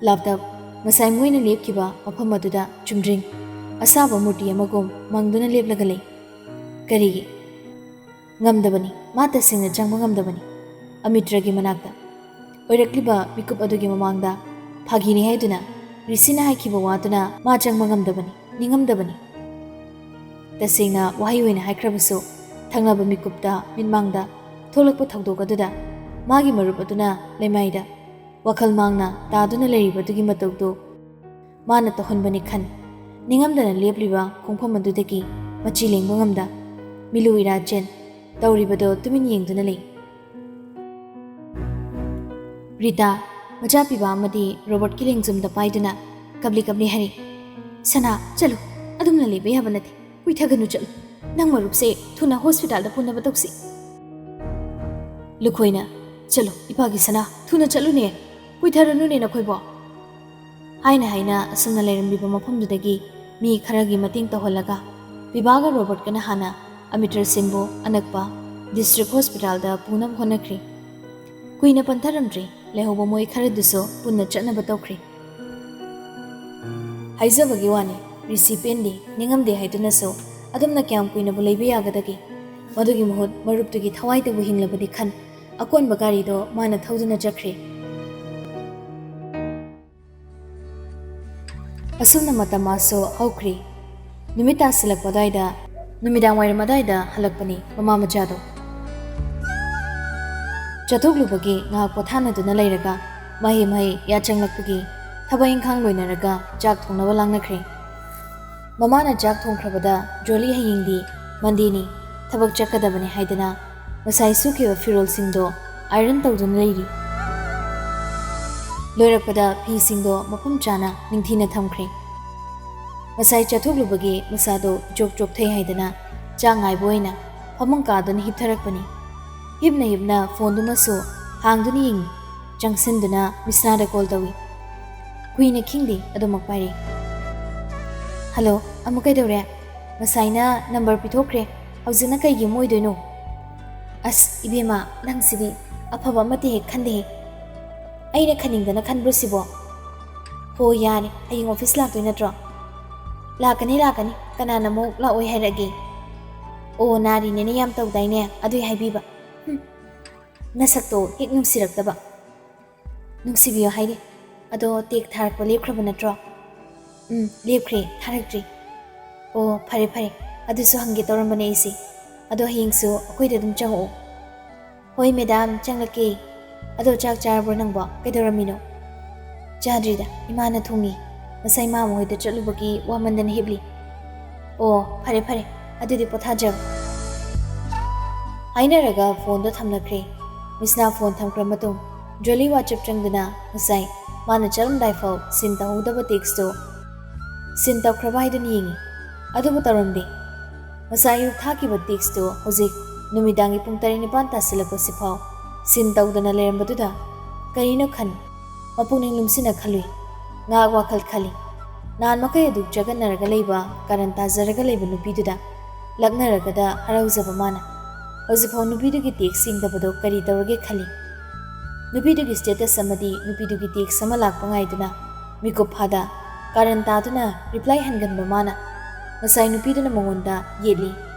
ꯂꯥꯞꯇꯛ ꯉꯁꯥꯏ ꯃꯣꯏꯅ ꯂꯦꯞꯈꯤꯕ ꯃꯐꯝ ꯑꯗꯨꯗ ꯆꯨꯝꯗ꯭ꯔꯤꯡ ꯑꯁꯥꯕ ꯃꯨꯔꯇꯤ ꯑꯃꯒꯨꯝ ꯃꯪꯗꯨꯅ ꯂꯦꯞꯂꯒ ꯂꯩ꯫ ꯀꯔꯤꯒꯤ? ꯉꯝꯗꯕꯅꯤ, ꯃꯥ ꯇꯁꯦꯡꯅ ꯆꯪꯕ ꯉꯝꯗꯕꯅꯤ ꯑꯃꯤꯇ꯭ꯔꯒꯤ ꯃꯅꯥꯛꯇ꯫ ꯑꯣꯏꯔꯛꯂꯤꯕ ꯃꯤꯀꯨꯞ ꯑꯗꯨꯒꯤ ꯃꯃꯥꯡꯗ ꯐꯥꯒꯤꯅꯤ ꯍꯥꯏꯗꯨꯅ ꯔꯤꯁꯤꯅ ꯍꯥꯏꯈꯤꯕ ꯋꯥꯗꯨꯅ ꯃꯥ ꯆꯪꯕ ꯉꯝꯗꯕꯅꯤ, ꯅꯤꯡꯉꯝꯗꯕꯅꯤ꯫ ꯇꯁꯦꯡꯅ ꯋꯥꯍꯩ ꯑꯣꯏꯅ ꯍꯥꯏꯈ꯭ꯔꯕꯁꯨ, ꯊꯪꯅꯕ ꯃꯤꯀꯨꯞꯇ ꯃꯤꯠꯃꯥꯡꯗ ꯊꯣꯛꯂꯛꯄ ꯊꯧꯗꯣꯛ ꯑꯗꯨꯗ ꯃꯥꯒꯤ ꯃꯔꯨꯞ ꯑꯗꯨꯅ ꯂꯩꯃꯥꯏꯗ ꯋꯥꯈꯜ ꯃꯥꯡꯅ ꯇꯥꯗꯨꯅ ꯂꯩꯔꯤꯕꯗꯨꯒꯤ ꯃꯇꯧꯗꯨ ꯃꯥꯅ ꯇꯧꯍꯟꯕꯅꯤ ꯈꯟ, ꯅꯤꯡꯉꯝꯗꯅ ꯂꯦꯞꯂꯤꯕ ꯈꯣꯡꯐꯝ ꯑꯗꯨꯗꯒꯤ ꯃꯆꯤ ꯂꯦꯡꯕ ꯉꯝꯗ, ꯃꯤꯂꯨ ꯏꯔꯥ ꯆꯦꯟ ꯇꯧꯔꯤꯕꯗꯣ ꯇꯨꯃꯤꯟ ꯌꯦꯡꯗꯨꯅ ꯂꯩ꯫ ꯔꯤꯇꯥ, ꯃꯆꯥ ꯄꯤꯕ ꯑꯃꯗꯤ ꯔꯣꯕꯔꯠꯀꯤ ꯂꯦꯡꯖꯨꯝꯗ ꯄꯥꯏꯗꯨꯅ ꯀꯞꯂꯤ ꯀꯞꯂꯤ ꯍꯥꯏꯔꯤ, "ꯁꯅꯥ, ꯆꯠꯂꯨ, ꯑꯗꯨꯝꯅ ꯂꯩꯕ ꯌꯥꯕ ꯅꯠꯇꯦ, ꯀꯨꯏꯊꯒꯅꯨ, ꯆꯠꯂꯨ꯫ ꯅꯪ ꯃꯔꯨꯞꯁꯦ ꯊꯨꯅ ꯍꯣꯁꯄꯤꯇꯥꯜꯗ ꯄꯨꯅꯕ ꯇꯧꯁꯤ꯫" ꯂꯨꯈꯣꯏꯅ, "ꯆꯠꯂꯨ, ꯏꯄꯥꯒꯤ ꯁꯅꯥ, ꯊꯨꯅ ꯆꯠꯂꯨꯅꯦ, ꯀꯨꯏꯊꯔꯅꯨꯅꯦ ꯅꯈꯣꯏꯕꯣ꯫" ꯍꯥꯏꯅ ꯍꯥꯏꯅ ꯑꯁꯨꯝꯅ ꯂꯩꯔꯝꯂꯤꯕ ꯃꯐꯝꯗꯨꯗꯒꯤ ꯃꯤ ꯈꯔꯒꯤ ꯃꯇꯦꯡ ꯇꯧꯍꯜꯂꯒ ꯄꯤꯕꯥꯒ ꯔꯣꯕꯔꯠꯀꯅ ꯍꯥꯟꯅ ꯑꯃꯤꯇ꯭ꯔ ꯁꯤꯡꯕꯨ ꯑꯅꯛꯄ ꯗꯤꯁꯇ꯭ꯔꯤꯛ ꯍꯣꯁꯄꯤꯇꯥꯜꯗ ꯄꯨꯅꯕ ꯍꯣꯠꯅꯈ꯭ꯔꯤ꯫ ꯀꯨꯏꯅ ꯄꯟꯊꯔꯝꯗ꯭ꯔꯤ, ꯂꯩꯍꯧꯕ ꯃꯣꯏ ꯈꯔꯗꯨꯁꯨ ꯄꯨꯟꯅ ꯆꯠꯅꯕ ꯇꯧꯈ꯭ꯔꯤ꯫ ꯍꯥꯏꯖꯕꯒꯤ ꯋꯥꯅꯤ, ꯔꯤꯁꯤ ꯄꯦꯟꯗꯦ, ꯅꯤꯡꯉꯝꯗꯦ ꯍꯥꯏꯗꯨꯅꯁꯨ ꯑꯗꯨꯝꯅ ꯀꯌꯥꯝ ꯀꯨꯏꯅꯕꯨ ꯂꯩꯕ ꯌꯥꯒꯗꯒꯦ? ꯃꯗꯨꯒꯤ ꯃꯍꯨꯠ ꯃꯔꯨꯞꯇꯨꯒꯤ ꯊꯋꯥꯏꯗꯕꯨ ꯍꯤꯡꯂꯕꯗꯤ ꯈꯟ, ꯑꯀꯣꯟꯕ ꯒꯥꯔꯤꯗꯣ ꯃꯥꯅ ꯊꯧꯗꯨꯅ ꯆꯠꯈ꯭ꯔꯦ꯫ ꯑꯁꯨꯝꯅ ꯃꯇꯝ ꯃꯥꯁꯨ ꯍꯧꯈ꯭ꯔꯤ꯫ ꯅꯨꯃꯤꯠ ꯇꯥꯁꯤꯜꯂꯛꯄ ꯑꯗꯨꯋꯥꯏꯗ, ꯅꯨꯃꯤꯗꯥꯡ ꯋꯥꯏꯔꯝ ꯑꯗꯨꯋꯥꯏꯗ ꯍꯜꯂꯛꯄꯅꯤ ꯃꯃꯥ ꯃꯆꯥꯗꯣ꯫ ꯆꯠꯊꯣꯛꯂꯨꯕꯒꯤ ꯉꯥꯏꯍꯥꯛ ꯄꯣꯊꯥꯅꯗꯨꯅ ꯂꯩꯔꯒ ꯃꯍꯩ ꯃꯍꯩ ꯌꯥ ꯆꯪꯂꯛꯄꯒꯤ ꯊꯕꯛ ꯏꯪꯈꯥꯡ ꯂꯣꯏꯅꯔꯒ ꯆꯥꯛ ꯊꯣꯡꯅꯕ ꯂꯥꯡꯅꯈ꯭ꯔꯦ꯫ ꯃꯃꯥꯅ ꯆꯥꯛ ꯊꯣꯡꯈ꯭ꯔꯕꯗ, "ꯖꯣꯂꯤ, ꯍꯌꯦꯡꯗꯤ ꯃꯟꯗꯦꯅꯤ, ꯊꯕꯛ ꯆꯠꯀꯗꯕꯅꯤ" ꯍꯥꯏꯗꯅ ꯉꯁꯥꯏ ꯁꯨꯈꯤꯕ ꯐꯤꯔꯣꯜꯁꯤꯡꯗꯣ ꯑꯥꯏꯔꯟ ꯇꯧꯗꯨꯅ ꯂꯩꯔꯤ꯫ ꯂꯣꯏꯔꯛꯄꯗ ꯐꯤꯁꯤꯡꯗꯣ ꯃꯐꯝ ꯆꯥꯅ ꯅꯤꯡꯊꯤꯅ ꯊꯝꯈ꯭ꯔꯦ꯫ ꯉꯁꯥꯏ ꯆꯠꯊꯣꯛꯂꯨꯕꯒꯤ ꯃꯁꯥꯗꯣ ꯏꯆꯣꯛ ꯆꯣꯛꯊꯩ ꯍꯥꯏꯗꯅ ꯆꯥꯛ ꯉꯥꯏꯕ ꯑꯣꯏꯅ ꯐꯃꯨꯡ ꯀꯥꯗꯨꯅ ꯍꯤꯞꯊꯔꯛꯄꯅꯤ꯫ ꯍꯤꯞꯅ ꯍꯤꯞꯅ ꯐꯣꯟꯗꯨꯃꯁꯨ ꯍꯥꯡꯗꯨꯅ ꯌꯦꯡꯉꯤ꯫ ꯆꯪꯁꯤꯟꯗꯨꯅ ꯃꯤꯁꯅꯥꯗ ꯀꯣꯜ ꯇꯧꯏ꯫ ꯀꯨꯏꯅ ꯈꯤꯡꯗꯦ, ꯑꯗꯨꯃꯛ ꯄꯥꯏꯔꯛꯏ꯫ "ꯍꯜꯂꯣ, ꯑꯃꯨꯛ ꯀꯩꯗꯧꯔꯦ? ꯉꯁꯥꯏꯅ ꯅꯝꯕꯔ ꯄꯤꯊꯣꯛꯈ꯭ꯔꯦ, ꯍꯧꯖꯤꯛꯅ ꯀꯩꯒꯤ ꯑꯃꯨꯛ ꯑꯣꯏꯗꯣꯏꯅꯣ?" "ꯑꯁ ꯏꯕꯦꯝꯃ, ꯅꯪꯁꯤꯗꯤ ꯑꯐꯕ ꯑꯃꯠꯇ ꯍꯦꯛ ꯈꯟꯗꯦꯍꯦ꯫ ꯑꯩꯅ ꯈꯟꯅꯤꯡꯗꯅ ꯈꯟꯕ꯭ꯔꯣ ꯁꯤꯕꯣ?" "ꯍꯣ ꯌꯥꯔꯦ, ꯍꯌꯦꯡ ꯑꯣꯐꯤꯁ ꯂꯥꯛꯇꯣꯏ ꯅꯠꯇ꯭ꯔꯣ?" "ꯂꯥꯛꯀꯅꯤ, ꯂꯥꯛꯀꯅꯤ, ꯀꯅꯥꯅ ꯑꯃꯨꯛ ꯂꯥꯛꯑꯣꯏ ꯍꯥꯏꯔꯛꯑꯒꯦ?" "ꯑꯣ, ꯅꯥꯔꯤꯅꯦꯅ ꯌꯥꯝ ꯇꯧꯗꯥꯏꯅꯦ, ꯑꯗꯨꯏ ꯍꯥꯏꯕꯤꯕ꯫ ꯍꯨꯝ, ꯅꯁꯛꯇꯣ ꯍꯦꯛ ꯅꯨꯡꯁꯤꯔꯛꯇꯕ꯫ ꯅꯨꯡꯁꯤꯕꯤꯌꯣ ꯍꯥꯏꯔꯤ꯫ ꯑꯗꯣ ꯇꯦꯛ ꯊꯥꯔꯛꯄ ꯂꯦꯞꯈ꯭ꯔꯕ ꯅꯠꯇ꯭ꯔꯣ?" "ꯎꯝ, ꯂꯦꯞꯈ꯭ꯔꯦ, ꯊꯥꯔꯛꯇ꯭ꯔꯤ꯫" "ꯑꯣ, ꯐꯔꯦ ꯐꯔꯦ, ꯑꯗꯨꯁꯨ ꯍꯪꯒꯦ ꯇꯧꯔꯝꯕꯅꯦ ꯑꯩꯁꯦ꯫ ꯑꯗꯣ ꯍꯌꯦꯡꯁꯨ ꯑꯩꯈꯣꯏꯗ ꯑꯗꯨꯝ ꯆꯪꯉꯛꯑꯣ꯫" "ꯍꯣꯏ ꯃꯦꯗꯥꯝ, ꯆꯪꯂꯛꯀꯦ꯫ ꯑꯗꯣ ꯆꯥꯛ ꯆꯥꯔꯕ꯭ꯔꯣ ꯅꯪꯕꯣ? ꯀꯩꯗꯧꯔꯝꯃꯤꯅꯣ?" "ꯆꯥꯗ꯭ꯔꯤꯗ, ꯏꯃꯥꯅ ꯊꯣꯡꯉꯤ꯫ ꯉꯁꯥꯏ ꯃꯥꯝꯃ ꯍꯣꯏꯗ ꯆꯠꯂꯨꯕꯒꯤ ꯋꯥꯃꯟꯗꯅ ꯍꯤꯞꯂꯤ꯫" "ꯑꯣ, ꯐꯔꯦ ꯐꯔꯦ, ꯑꯗꯨꯗꯤ ꯄꯣꯊꯥꯖꯔꯣ꯫" ꯍꯥꯏꯅꯔꯒ ꯐꯣꯟꯗꯣ ꯊꯝꯅꯈ꯭ꯔꯦ꯫ ꯃꯤꯁꯅꯥ ꯐꯣꯟ ꯊꯝꯈ꯭ꯔ ꯃꯇꯨꯡ ꯖꯣꯂꯤ WhatsApp ꯆꯪꯗꯨꯅ ꯉꯁꯥꯏ ꯃꯥꯅ ꯆꯠꯂꯝꯗꯥꯏ ꯐꯥꯎ ꯁꯤꯟ ꯇꯧꯍꯧꯗꯕ ꯇꯦꯛꯁꯇꯣ ꯁꯤꯟ ꯇꯧꯈ꯭ꯔꯕ ꯍꯥꯏꯗꯨꯅ ꯌꯦꯡꯉꯤ꯫ ꯑꯗꯨꯕꯨ ꯇꯧꯔꯝꯗꯦ꯫ ꯉꯁꯥꯏ ꯑꯌꯨꯛ ꯊꯥꯈꯤꯕ ꯇꯦꯛꯁꯇꯨ ꯍꯧꯖꯤꯛ ꯅꯨꯃꯤꯗꯥꯡꯒꯤ ꯄꯨꯡ ꯇꯔꯦꯠ ꯅꯤꯄꯥꯟ ꯇꯥꯁꯤꯜꯂꯛꯄꯁꯤꯐꯥꯎ ꯁꯤꯟ ꯇꯧꯗꯅ ꯂꯩꯔꯝꯕꯗꯨꯗ ꯀꯔꯤꯅꯣ ꯈꯟ ꯃꯄꯨꯛꯅꯤꯡ ꯂꯨꯝꯁꯤꯟꯅ ꯈꯜꯂꯨꯏ꯫ ꯉꯥꯏꯍꯥꯛ ꯋꯥꯈꯜ ꯈꯜꯂꯤ꯫ ꯅꯍꯥꯟ ꯃꯈꯩ ꯑꯗꯨꯛ ꯆꯒꯠꯅꯔꯒ ꯂꯩꯕ, ꯀꯥꯔꯟ ꯇꯥꯖꯔꯒ ꯂꯩꯕ ꯅꯨꯄꯤꯗꯨꯗ ꯂꯛꯅꯔꯒꯗ ꯍꯔꯥꯎꯖꯕ ꯃꯥꯅ ꯍꯧꯖꯤꯛꯐꯥꯎ ꯅꯨꯄꯤꯗꯨꯒꯤ ꯇꯦꯛꯁ ꯌꯦꯡꯗꯕꯗꯣ ꯀꯔꯤ ꯇꯧꯔꯒꯦ ꯈꯜꯂꯤ꯫ ꯅꯨꯄꯤꯗꯨꯒꯤ ꯁ꯭ꯇꯦꯇꯁ ꯑꯃꯗꯤ ꯅꯨꯄꯤꯗꯨꯒꯤ ꯇꯦꯛꯁ ꯑꯃ ꯂꯥꯛꯄ ꯉꯥꯏꯗꯨꯅ ꯃꯤꯀꯨꯞ ꯐꯥꯗ ꯀꯥꯔꯟ ꯇꯥꯗꯨꯅ ꯔꯤꯄ꯭ꯂꯥꯏ ꯍꯟꯒꯟꯕ ꯃꯥꯅ ꯉꯁꯥꯏ ꯅꯨꯄꯤꯗꯨꯅ ꯃꯉꯣꯟꯗ ꯌꯦꯠꯂꯤ꯫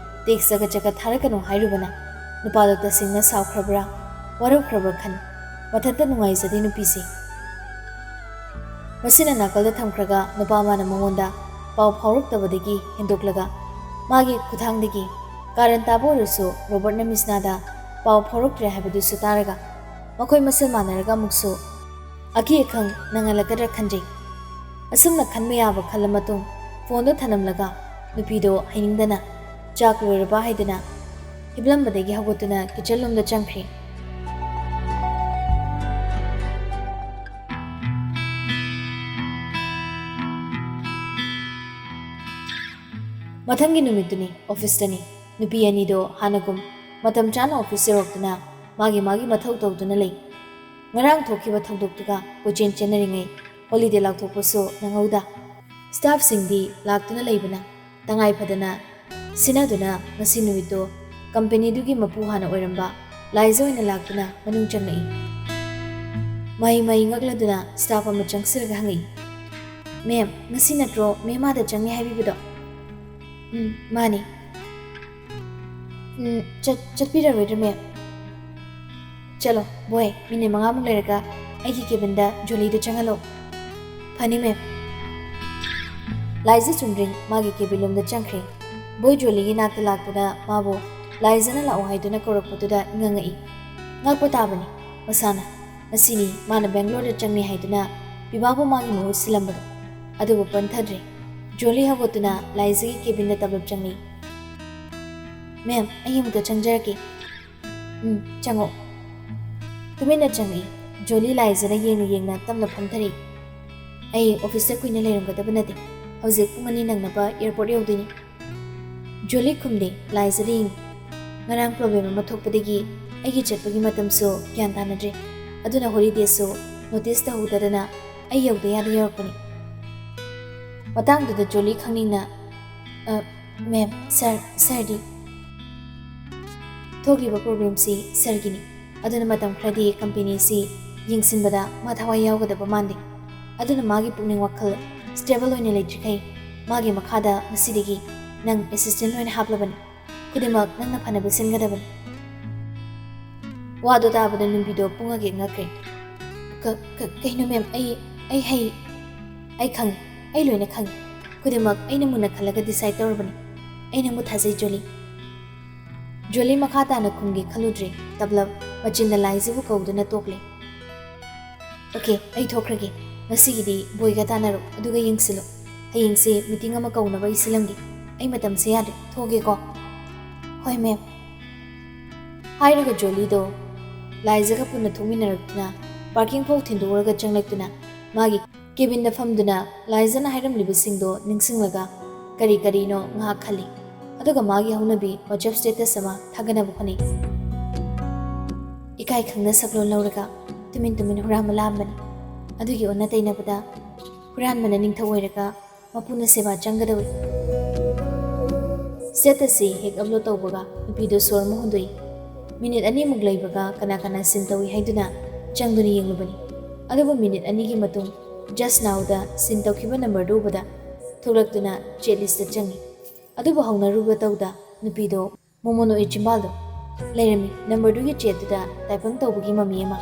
ꯇꯦꯛꯁ ꯆꯒꯠ ꯆꯒꯠ ꯊꯥꯔꯛꯀꯅꯨ ꯍꯥꯏꯔꯨꯕꯅ ꯅꯨꯄꯥꯗꯣ ꯇꯁꯦꯡꯅ ꯁꯥꯎꯈ꯭ꯔꯕ꯭ꯔꯥ, ꯋꯥꯔꯧꯈ꯭ꯔꯕ꯭ꯔꯥ ꯈꯟ ꯃꯊꯟꯇ ꯅꯨꯡꯉꯥꯏꯖꯗꯦ ꯅꯨꯄꯤꯁꯦ꯫ ꯃꯁꯤꯅ ꯅꯥꯀꯜꯗ ꯊꯝꯈ꯭ꯔꯒ ꯅꯨꯄꯥ ꯑꯃꯅ ꯃꯉꯣꯟꯗ ꯄꯥꯎ ꯐꯥꯎꯔꯛꯇꯕꯗꯒꯤ ꯍꯦꯟꯗꯣꯛꯂꯒ ꯃꯥꯒꯤ ꯈꯨꯠꯊꯥꯡꯗꯒꯤ ꯀꯥꯔꯟ ꯇꯥꯕ ꯑꯣꯏꯔꯁꯨ ꯔꯣꯕꯔꯠꯅ ꯃꯤꯁꯅꯥꯗ ꯄꯥꯎ ꯐꯥꯎꯔꯛꯇ꯭ꯔꯦ ꯍꯥꯏꯕꯗꯨꯁꯨ ꯇꯥꯔꯒ ꯃꯈꯣꯏ ꯃꯁꯦꯜ ꯃꯥꯟꯅꯔꯒ ꯑꯃꯨꯛꯁꯨ ꯑꯀꯤ ꯑꯈꯪ ꯅꯪꯍꯜꯂꯛꯀꯗ꯭ꯔꯥ ꯈꯟꯖꯩ꯫ ꯑꯁꯨꯝꯅ ꯈꯟꯕ ꯌꯥꯕ ꯈꯜꯂ ꯃꯇꯨꯡ ꯐꯣꯟꯗꯣ ꯊꯅꯝꯂꯒ ꯅꯨꯄꯤꯗꯣ ꯍꯩꯅꯤꯡꯗꯅ ꯆꯥꯛ ꯂꯣꯏꯔꯕ ꯍꯥꯏꯗꯅ ꯍꯤꯞꯂꯝꯕꯗꯒꯤ ꯍꯧꯒꯠꯇꯨꯅ ꯀꯤꯆꯟ ꯂꯣꯝꯗ ꯆꯪꯈ꯭ꯔꯦ꯫ ꯃꯊꯪꯒꯤ ꯅꯨꯃꯤꯠꯇꯨꯅꯤ ꯑꯣꯐꯤꯁꯇꯅꯤ꯫ ꯅꯨꯄꯤ ꯑꯅꯤꯗꯣ ꯍꯥꯟꯅꯒꯨꯝ ꯃꯇꯝ ꯆꯥꯅ ꯑꯣꯐꯤꯁ ꯌꯧꯔꯛꯇꯨꯅ ꯃꯥꯒꯤ ꯃꯥꯒꯤ ꯃꯊꯧ ꯇꯧꯗꯨꯅ ꯂꯩ꯫ ꯉꯔꯥꯡ ꯊꯣꯛꯈꯤꯕ ꯊꯧꯗꯣꯛꯇꯨꯒ ꯀꯣꯏꯆꯦꯟ ꯆꯦꯟꯅꯔꯤꯉꯩ ꯍꯣꯂꯤꯗꯦ ꯂꯥꯎꯊꯣꯛꯄꯁꯨ ꯅꯪꯍꯧꯗ꯫ ꯁ꯭ꯇꯥꯐꯁꯤꯡꯗꯤ ꯂꯥꯛꯇꯨꯅ ꯂꯩꯕꯅ ꯇꯉꯥꯏ ꯐꯗꯅ ꯁꯤꯟꯅꯗꯨꯅ ꯉꯁꯤ ꯅꯨꯃꯤꯠꯇꯣ ꯀꯝꯄꯦꯅꯤꯗꯨꯒꯤ ꯃꯄꯨ ꯍꯥꯟꯅ ꯑꯣꯏꯔꯝꯕ ꯂꯥꯏꯖ ꯑꯣꯏꯅ ꯂꯥꯛꯇꯨꯅ ꯃꯅꯨꯡ ꯆꯪꯂꯛꯏ꯫ ꯃꯍꯩ ꯃꯍꯩ ꯉꯛꯂꯗꯨꯅ ꯁ꯭ꯇꯥꯐ ꯑꯃ ꯆꯪꯁꯤꯜꯂꯒ ꯍꯪꯉꯛꯏ, "ꯃꯦꯝ, ꯉꯁꯤ ꯅꯠꯇ꯭ꯔꯣ ꯃꯦꯝ ꯑꯥꯗ ꯆꯪꯉꯦ ꯍꯥꯏꯕꯤꯕꯗꯣ?" "ꯎꯝ, ꯃꯥꯅꯤ꯫" "ꯎꯝ, ꯆꯠ-, ꯆꯠꯄꯤꯔꯔꯣꯏꯗ꯭ꯔꯥ ꯃꯦꯝ?" "ꯆꯠꯂꯣ ꯕꯣꯏ, ꯃꯤꯅꯤꯠ ꯃꯉꯥꯃꯨꯛ ꯂꯩꯔꯒ ꯑꯩꯒꯤ ꯀꯦꯕꯤꯟꯗ ꯖꯣꯂꯤꯗꯨ ꯆꯪꯍꯜꯂꯣ꯫" "ꯐꯅꯤ ꯃꯦꯝ꯫" ꯂꯥꯏꯖ ꯆꯨꯝꯗ꯭ꯔꯤꯡ ꯃꯥꯒꯤ ꯀꯦꯕꯤꯟ ꯂꯣꯝꯗ ꯆꯪꯈ꯭ꯔꯦ꯫ ꯕꯣꯏ ꯖꯣꯂꯤꯒꯤ ꯅꯥꯛꯇ ꯂꯥꯛꯇꯨꯅ ꯃꯥꯕꯨ ꯂꯥꯏꯖꯅ ꯂꯥꯛꯑꯣ ꯍꯥꯏꯗꯨꯅ ꯀꯧꯔꯛꯄꯗꯨꯗ ꯉꯪꯉꯛꯏ꯫ ꯉꯛꯄ ꯇꯥꯕꯅꯤ ꯃꯁꯥꯅ꯫ ꯉꯁꯤꯅꯤ ꯃꯥꯅ ꯕꯦꯡꯒ꯭ꯂꯣꯔꯗ ꯆꯪꯅꯤ ꯍꯥꯏꯗꯨꯅ ꯄꯤꯕꯥꯕꯨ ꯃꯥꯒꯤ ꯃꯍꯨꯠ ꯁꯤꯜꯂꯝꯕꯗꯣ꯫ ꯑꯗꯨꯕꯨ ꯄꯟꯊꯗ꯭ꯔꯦ꯫ ꯖꯣꯂꯤ ꯍꯧꯒꯠꯇꯨꯅ ꯂꯥꯏꯖꯒꯤ ꯀꯦꯕꯤꯟꯗ ꯇꯞꯂꯞ ꯆꯪꯂꯤ꯫ "ꯃꯦꯝ, ꯑꯩ ꯑꯃꯨꯛꯇ ꯆꯪꯖꯔꯛꯀꯦ꯫" "ꯎꯝ, ꯆꯪꯉꯣ꯫" ꯇꯨꯃꯤꯟꯅ ꯆꯪꯉꯛꯏ꯫ ꯖꯣꯂꯤ ꯂꯥꯏꯖꯅ ꯌꯦꯡꯅ ꯌꯦꯡꯅ ꯇꯞꯅ ꯐꯝꯊꯔꯛꯏ꯫ "ꯑꯩ ꯑꯣꯐꯤꯁꯇ ꯀꯨꯏꯅ ꯂꯩꯔꯝꯒꯗꯕ ꯅꯠꯇꯦ꯫ ꯍꯧꯖꯤꯛ ꯄꯨꯡ ꯑꯅꯤ ꯅꯪꯅꯕ ꯑꯦꯌꯔꯄꯣꯔꯠ ꯌꯧꯗꯣꯏꯅꯤ꯫" ꯖꯣꯂꯤ ꯈꯨꯝꯗꯦ, ꯂꯥꯏꯖꯗ ꯌꯦꯡꯉꯤ꯫ "ꯉꯔꯥꯡ ꯄ꯭ꯔꯣꯕ꯭ꯂꯦꯝ ꯑꯃ ꯊꯣꯛꯄꯗꯒꯤ ꯑꯩꯒꯤ ꯆꯠꯄꯒꯤ ꯃꯇꯝꯁꯨ ꯒ꯭ꯌꯥꯟ ꯇꯥꯅꯗ꯭ꯔꯦ꯫ ꯑꯗꯨꯅ ꯍꯣꯂꯤꯗꯦꯁꯨ ꯅꯣꯇꯤꯁ ꯇꯧꯍꯧꯗꯗꯅ ꯑꯩ ꯌꯧꯗ ꯌꯥꯗ ꯌꯧꯔꯛꯄꯅꯤ꯫" ꯃꯇꯥꯡꯗꯨꯗ ꯖꯣꯂꯤ ꯈꯪꯅꯤꯡꯅ, "ꯑ, ꯃꯦꯝ, ꯁꯥꯔ, ꯁꯥꯔꯗꯤ?" "ꯊꯣꯛꯂꯤꯕ ꯄ꯭ꯔꯣꯕ꯭ꯂꯦꯝꯁꯤ ꯁꯥꯔꯒꯤꯅꯤ꯫ ꯑꯗꯨꯅ ꯃꯇꯝ ꯈꯔꯗꯤ ꯀꯝꯄꯦꯅꯤꯁꯤ ꯌꯦꯡꯁꯤꯟꯕꯗ ꯃꯥ ꯊꯋꯥꯏ ꯌꯥꯎꯒꯗꯕ ꯃꯥꯟꯗꯦ꯫ ꯑꯗꯨꯅ ꯃꯥꯒꯤ ꯄꯨꯛꯅꯤꯡ ꯋꯥꯈꯜ ꯁ꯭ꯇꯦꯕꯜ ꯑꯣꯏꯅ ꯂꯩꯇ꯭ꯔꯤꯈꯩ ꯃꯥꯒꯤ ꯃꯈꯥꯗ ꯉꯁꯤꯗꯒꯤ ꯅꯪ ꯑꯦꯁꯤꯁꯇꯦꯟ ꯑꯣꯏꯅ ꯍꯥꯞꯂꯕꯅꯤ꯫ ꯈꯨꯗꯤꯡꯃꯛ ꯅꯪꯅ ꯐꯅꯕ ꯁꯤꯟꯒꯗꯕꯅꯤ꯫" ꯋꯥꯗꯣ ꯇꯥꯕꯗ ꯅꯨꯄꯤꯗꯣ ꯄꯨꯡꯉꯒ ꯉꯛꯈ꯭ꯔꯦ꯫ "ꯀ-, ꯀ-, ꯀꯩꯅꯣ ꯃꯦꯝ, ꯑꯩ, ꯑꯩ ꯍꯩ-, ꯑꯩ ꯈꯪꯉꯤ, ꯑꯩ ꯂꯣꯏꯅ ꯈꯪꯉꯤ꯫ ꯈꯨꯗꯤꯡꯃꯛ ꯑꯩꯅ ꯃꯨꯟꯅ ꯈꯜꯂꯒ decide ꯇꯧꯔꯕꯅꯤ꯫ ꯑꯩ ꯅꯪꯕꯨ ꯊꯥꯖꯩ, ꯖꯣꯂꯤ꯫ ꯖꯣꯂꯤ ꯃꯈꯥ ꯇꯥꯅ ꯈꯨꯝꯒꯦ ꯈꯜꯂꯨꯗ꯭ꯔꯦ꯫ ꯇꯞꯂꯞ ꯃꯆꯤꯟꯗ ꯂꯥꯏꯖꯕꯨ ꯀꯧꯗꯨꯅ ꯇꯣꯛꯂꯦ꯫ "ꯑꯣꯀꯦ, ꯑꯩ ꯊꯣꯛꯈ꯭ꯔꯒꯦ꯫ ꯉꯁꯤꯒꯤꯗꯤ ꯕꯣꯏꯒ ꯇꯥꯟꯅꯔꯣ, ꯑꯗꯨꯒ ꯌꯦꯡꯁꯤꯜꯂꯣ꯫ ꯍꯌꯦꯡꯁꯦ meeting ꯑꯃ ꯀꯧꯅꯕ ꯑꯩ ꯁꯤꯜꯂꯝꯒꯦ꯫ ꯑꯩ ꯃꯇꯝꯁꯦ ꯌꯥꯗ꯭ꯔꯦ, ꯊꯣꯛꯑꯒꯦꯀꯣ꯫" "ꯍꯣꯏ, ꯃꯦꯝ꯫" ꯍꯥꯏꯔꯒ ꯖꯣꯂꯤꯗꯣ ꯂꯥꯏꯖꯒ ꯄꯨꯟꯅ ꯊꯣꯛꯃꯤꯟꯅꯔꯛꯇꯨꯅ parking ꯐꯥꯎ ꯊꯤꯟꯗꯣꯛꯎꯔꯒ ꯆꯪꯂꯛꯇꯨꯅ ꯃꯥꯒꯤ cabinꯗ ꯐꯝꯗꯨꯅ ꯂꯥꯏꯖꯅ ꯍꯥꯏꯔꯝꯂꯤꯕꯁꯤꯡꯗꯣ ꯅꯤꯡꯁꯤꯡꯂꯒ ꯀꯔꯤ ꯀꯔꯤꯅꯣ ꯉꯥꯏꯍꯥꯛ ꯈꯜꯂꯤ꯫ ꯑꯗꯨꯒ ꯃꯥꯒꯤ ꯍꯧꯅꯕꯤ WhatsApp status ꯑꯃ ꯊꯥꯒꯠꯅꯕ ꯍꯣꯠꯅꯩ꯫ "ꯏꯀꯥꯏ ꯈꯪꯅ ꯁꯛꯂꯣꯟ ꯂꯧꯔꯒ ꯇꯨꯃꯤꯟ ꯇꯨꯃꯤꯟ ꯍꯨꯔꯥꯟꯕ ꯂꯥꯛꯑꯝꯕꯅꯤ꯫ ꯑꯗꯨꯒꯤ ꯑꯣꯟꯅ ꯇꯩꯅꯕꯗ ꯍꯨꯔꯥꯟꯕꯅ ꯅꯤꯡꯊꯧ ꯑꯣꯏꯔꯒ ꯃꯄꯨꯅ ꯁꯦꯕꯥ ꯆꯪꯒꯗꯧꯏ꯫" Status ꯑꯁꯤ ꯍꯦꯛ upload ꯇꯧꯕꯒ ꯅꯨꯄꯤꯗꯨ ꯁꯣꯔ ꯑꯃ ꯍꯣꯟꯗꯣꯛꯏ꯫ Minute ꯑꯅꯤꯃꯨꯛ ꯂꯩꯕꯒ ꯀꯅꯥ ꯀꯅꯥ scene ꯇꯧꯏ ꯍꯥꯏꯗꯨꯅ ꯆꯪꯗꯨꯅ ꯌꯦꯡꯂꯨꯕꯅꯤ꯫ ꯑꯗꯨꯕꯨ minute ꯑꯅꯤꯒꯤ ꯃꯇꯨꯡ just nowꯗ scene ꯇꯧꯈꯤꯕ numberꯗꯨ ꯎꯕꯗ ꯊꯣꯛꯂꯛꯇꯨꯅ chat listꯇ ꯆꯪꯏ꯫ ꯑꯗꯨꯕꯨ ꯍꯧꯅꯔꯨꯕ ꯇꯧꯗ ꯅꯨꯄꯤꯗꯣ ꯃꯣꯃꯣꯅꯣ ꯏꯆꯤꯝꯕꯥꯜꯗꯣ ꯂꯩꯔꯝꯃꯤ꯫ Numberꯗꯨꯒꯤ chatꯇꯨꯗ typing ꯇꯧꯕꯒꯤ ꯃꯃꯤ ꯑꯃ꯫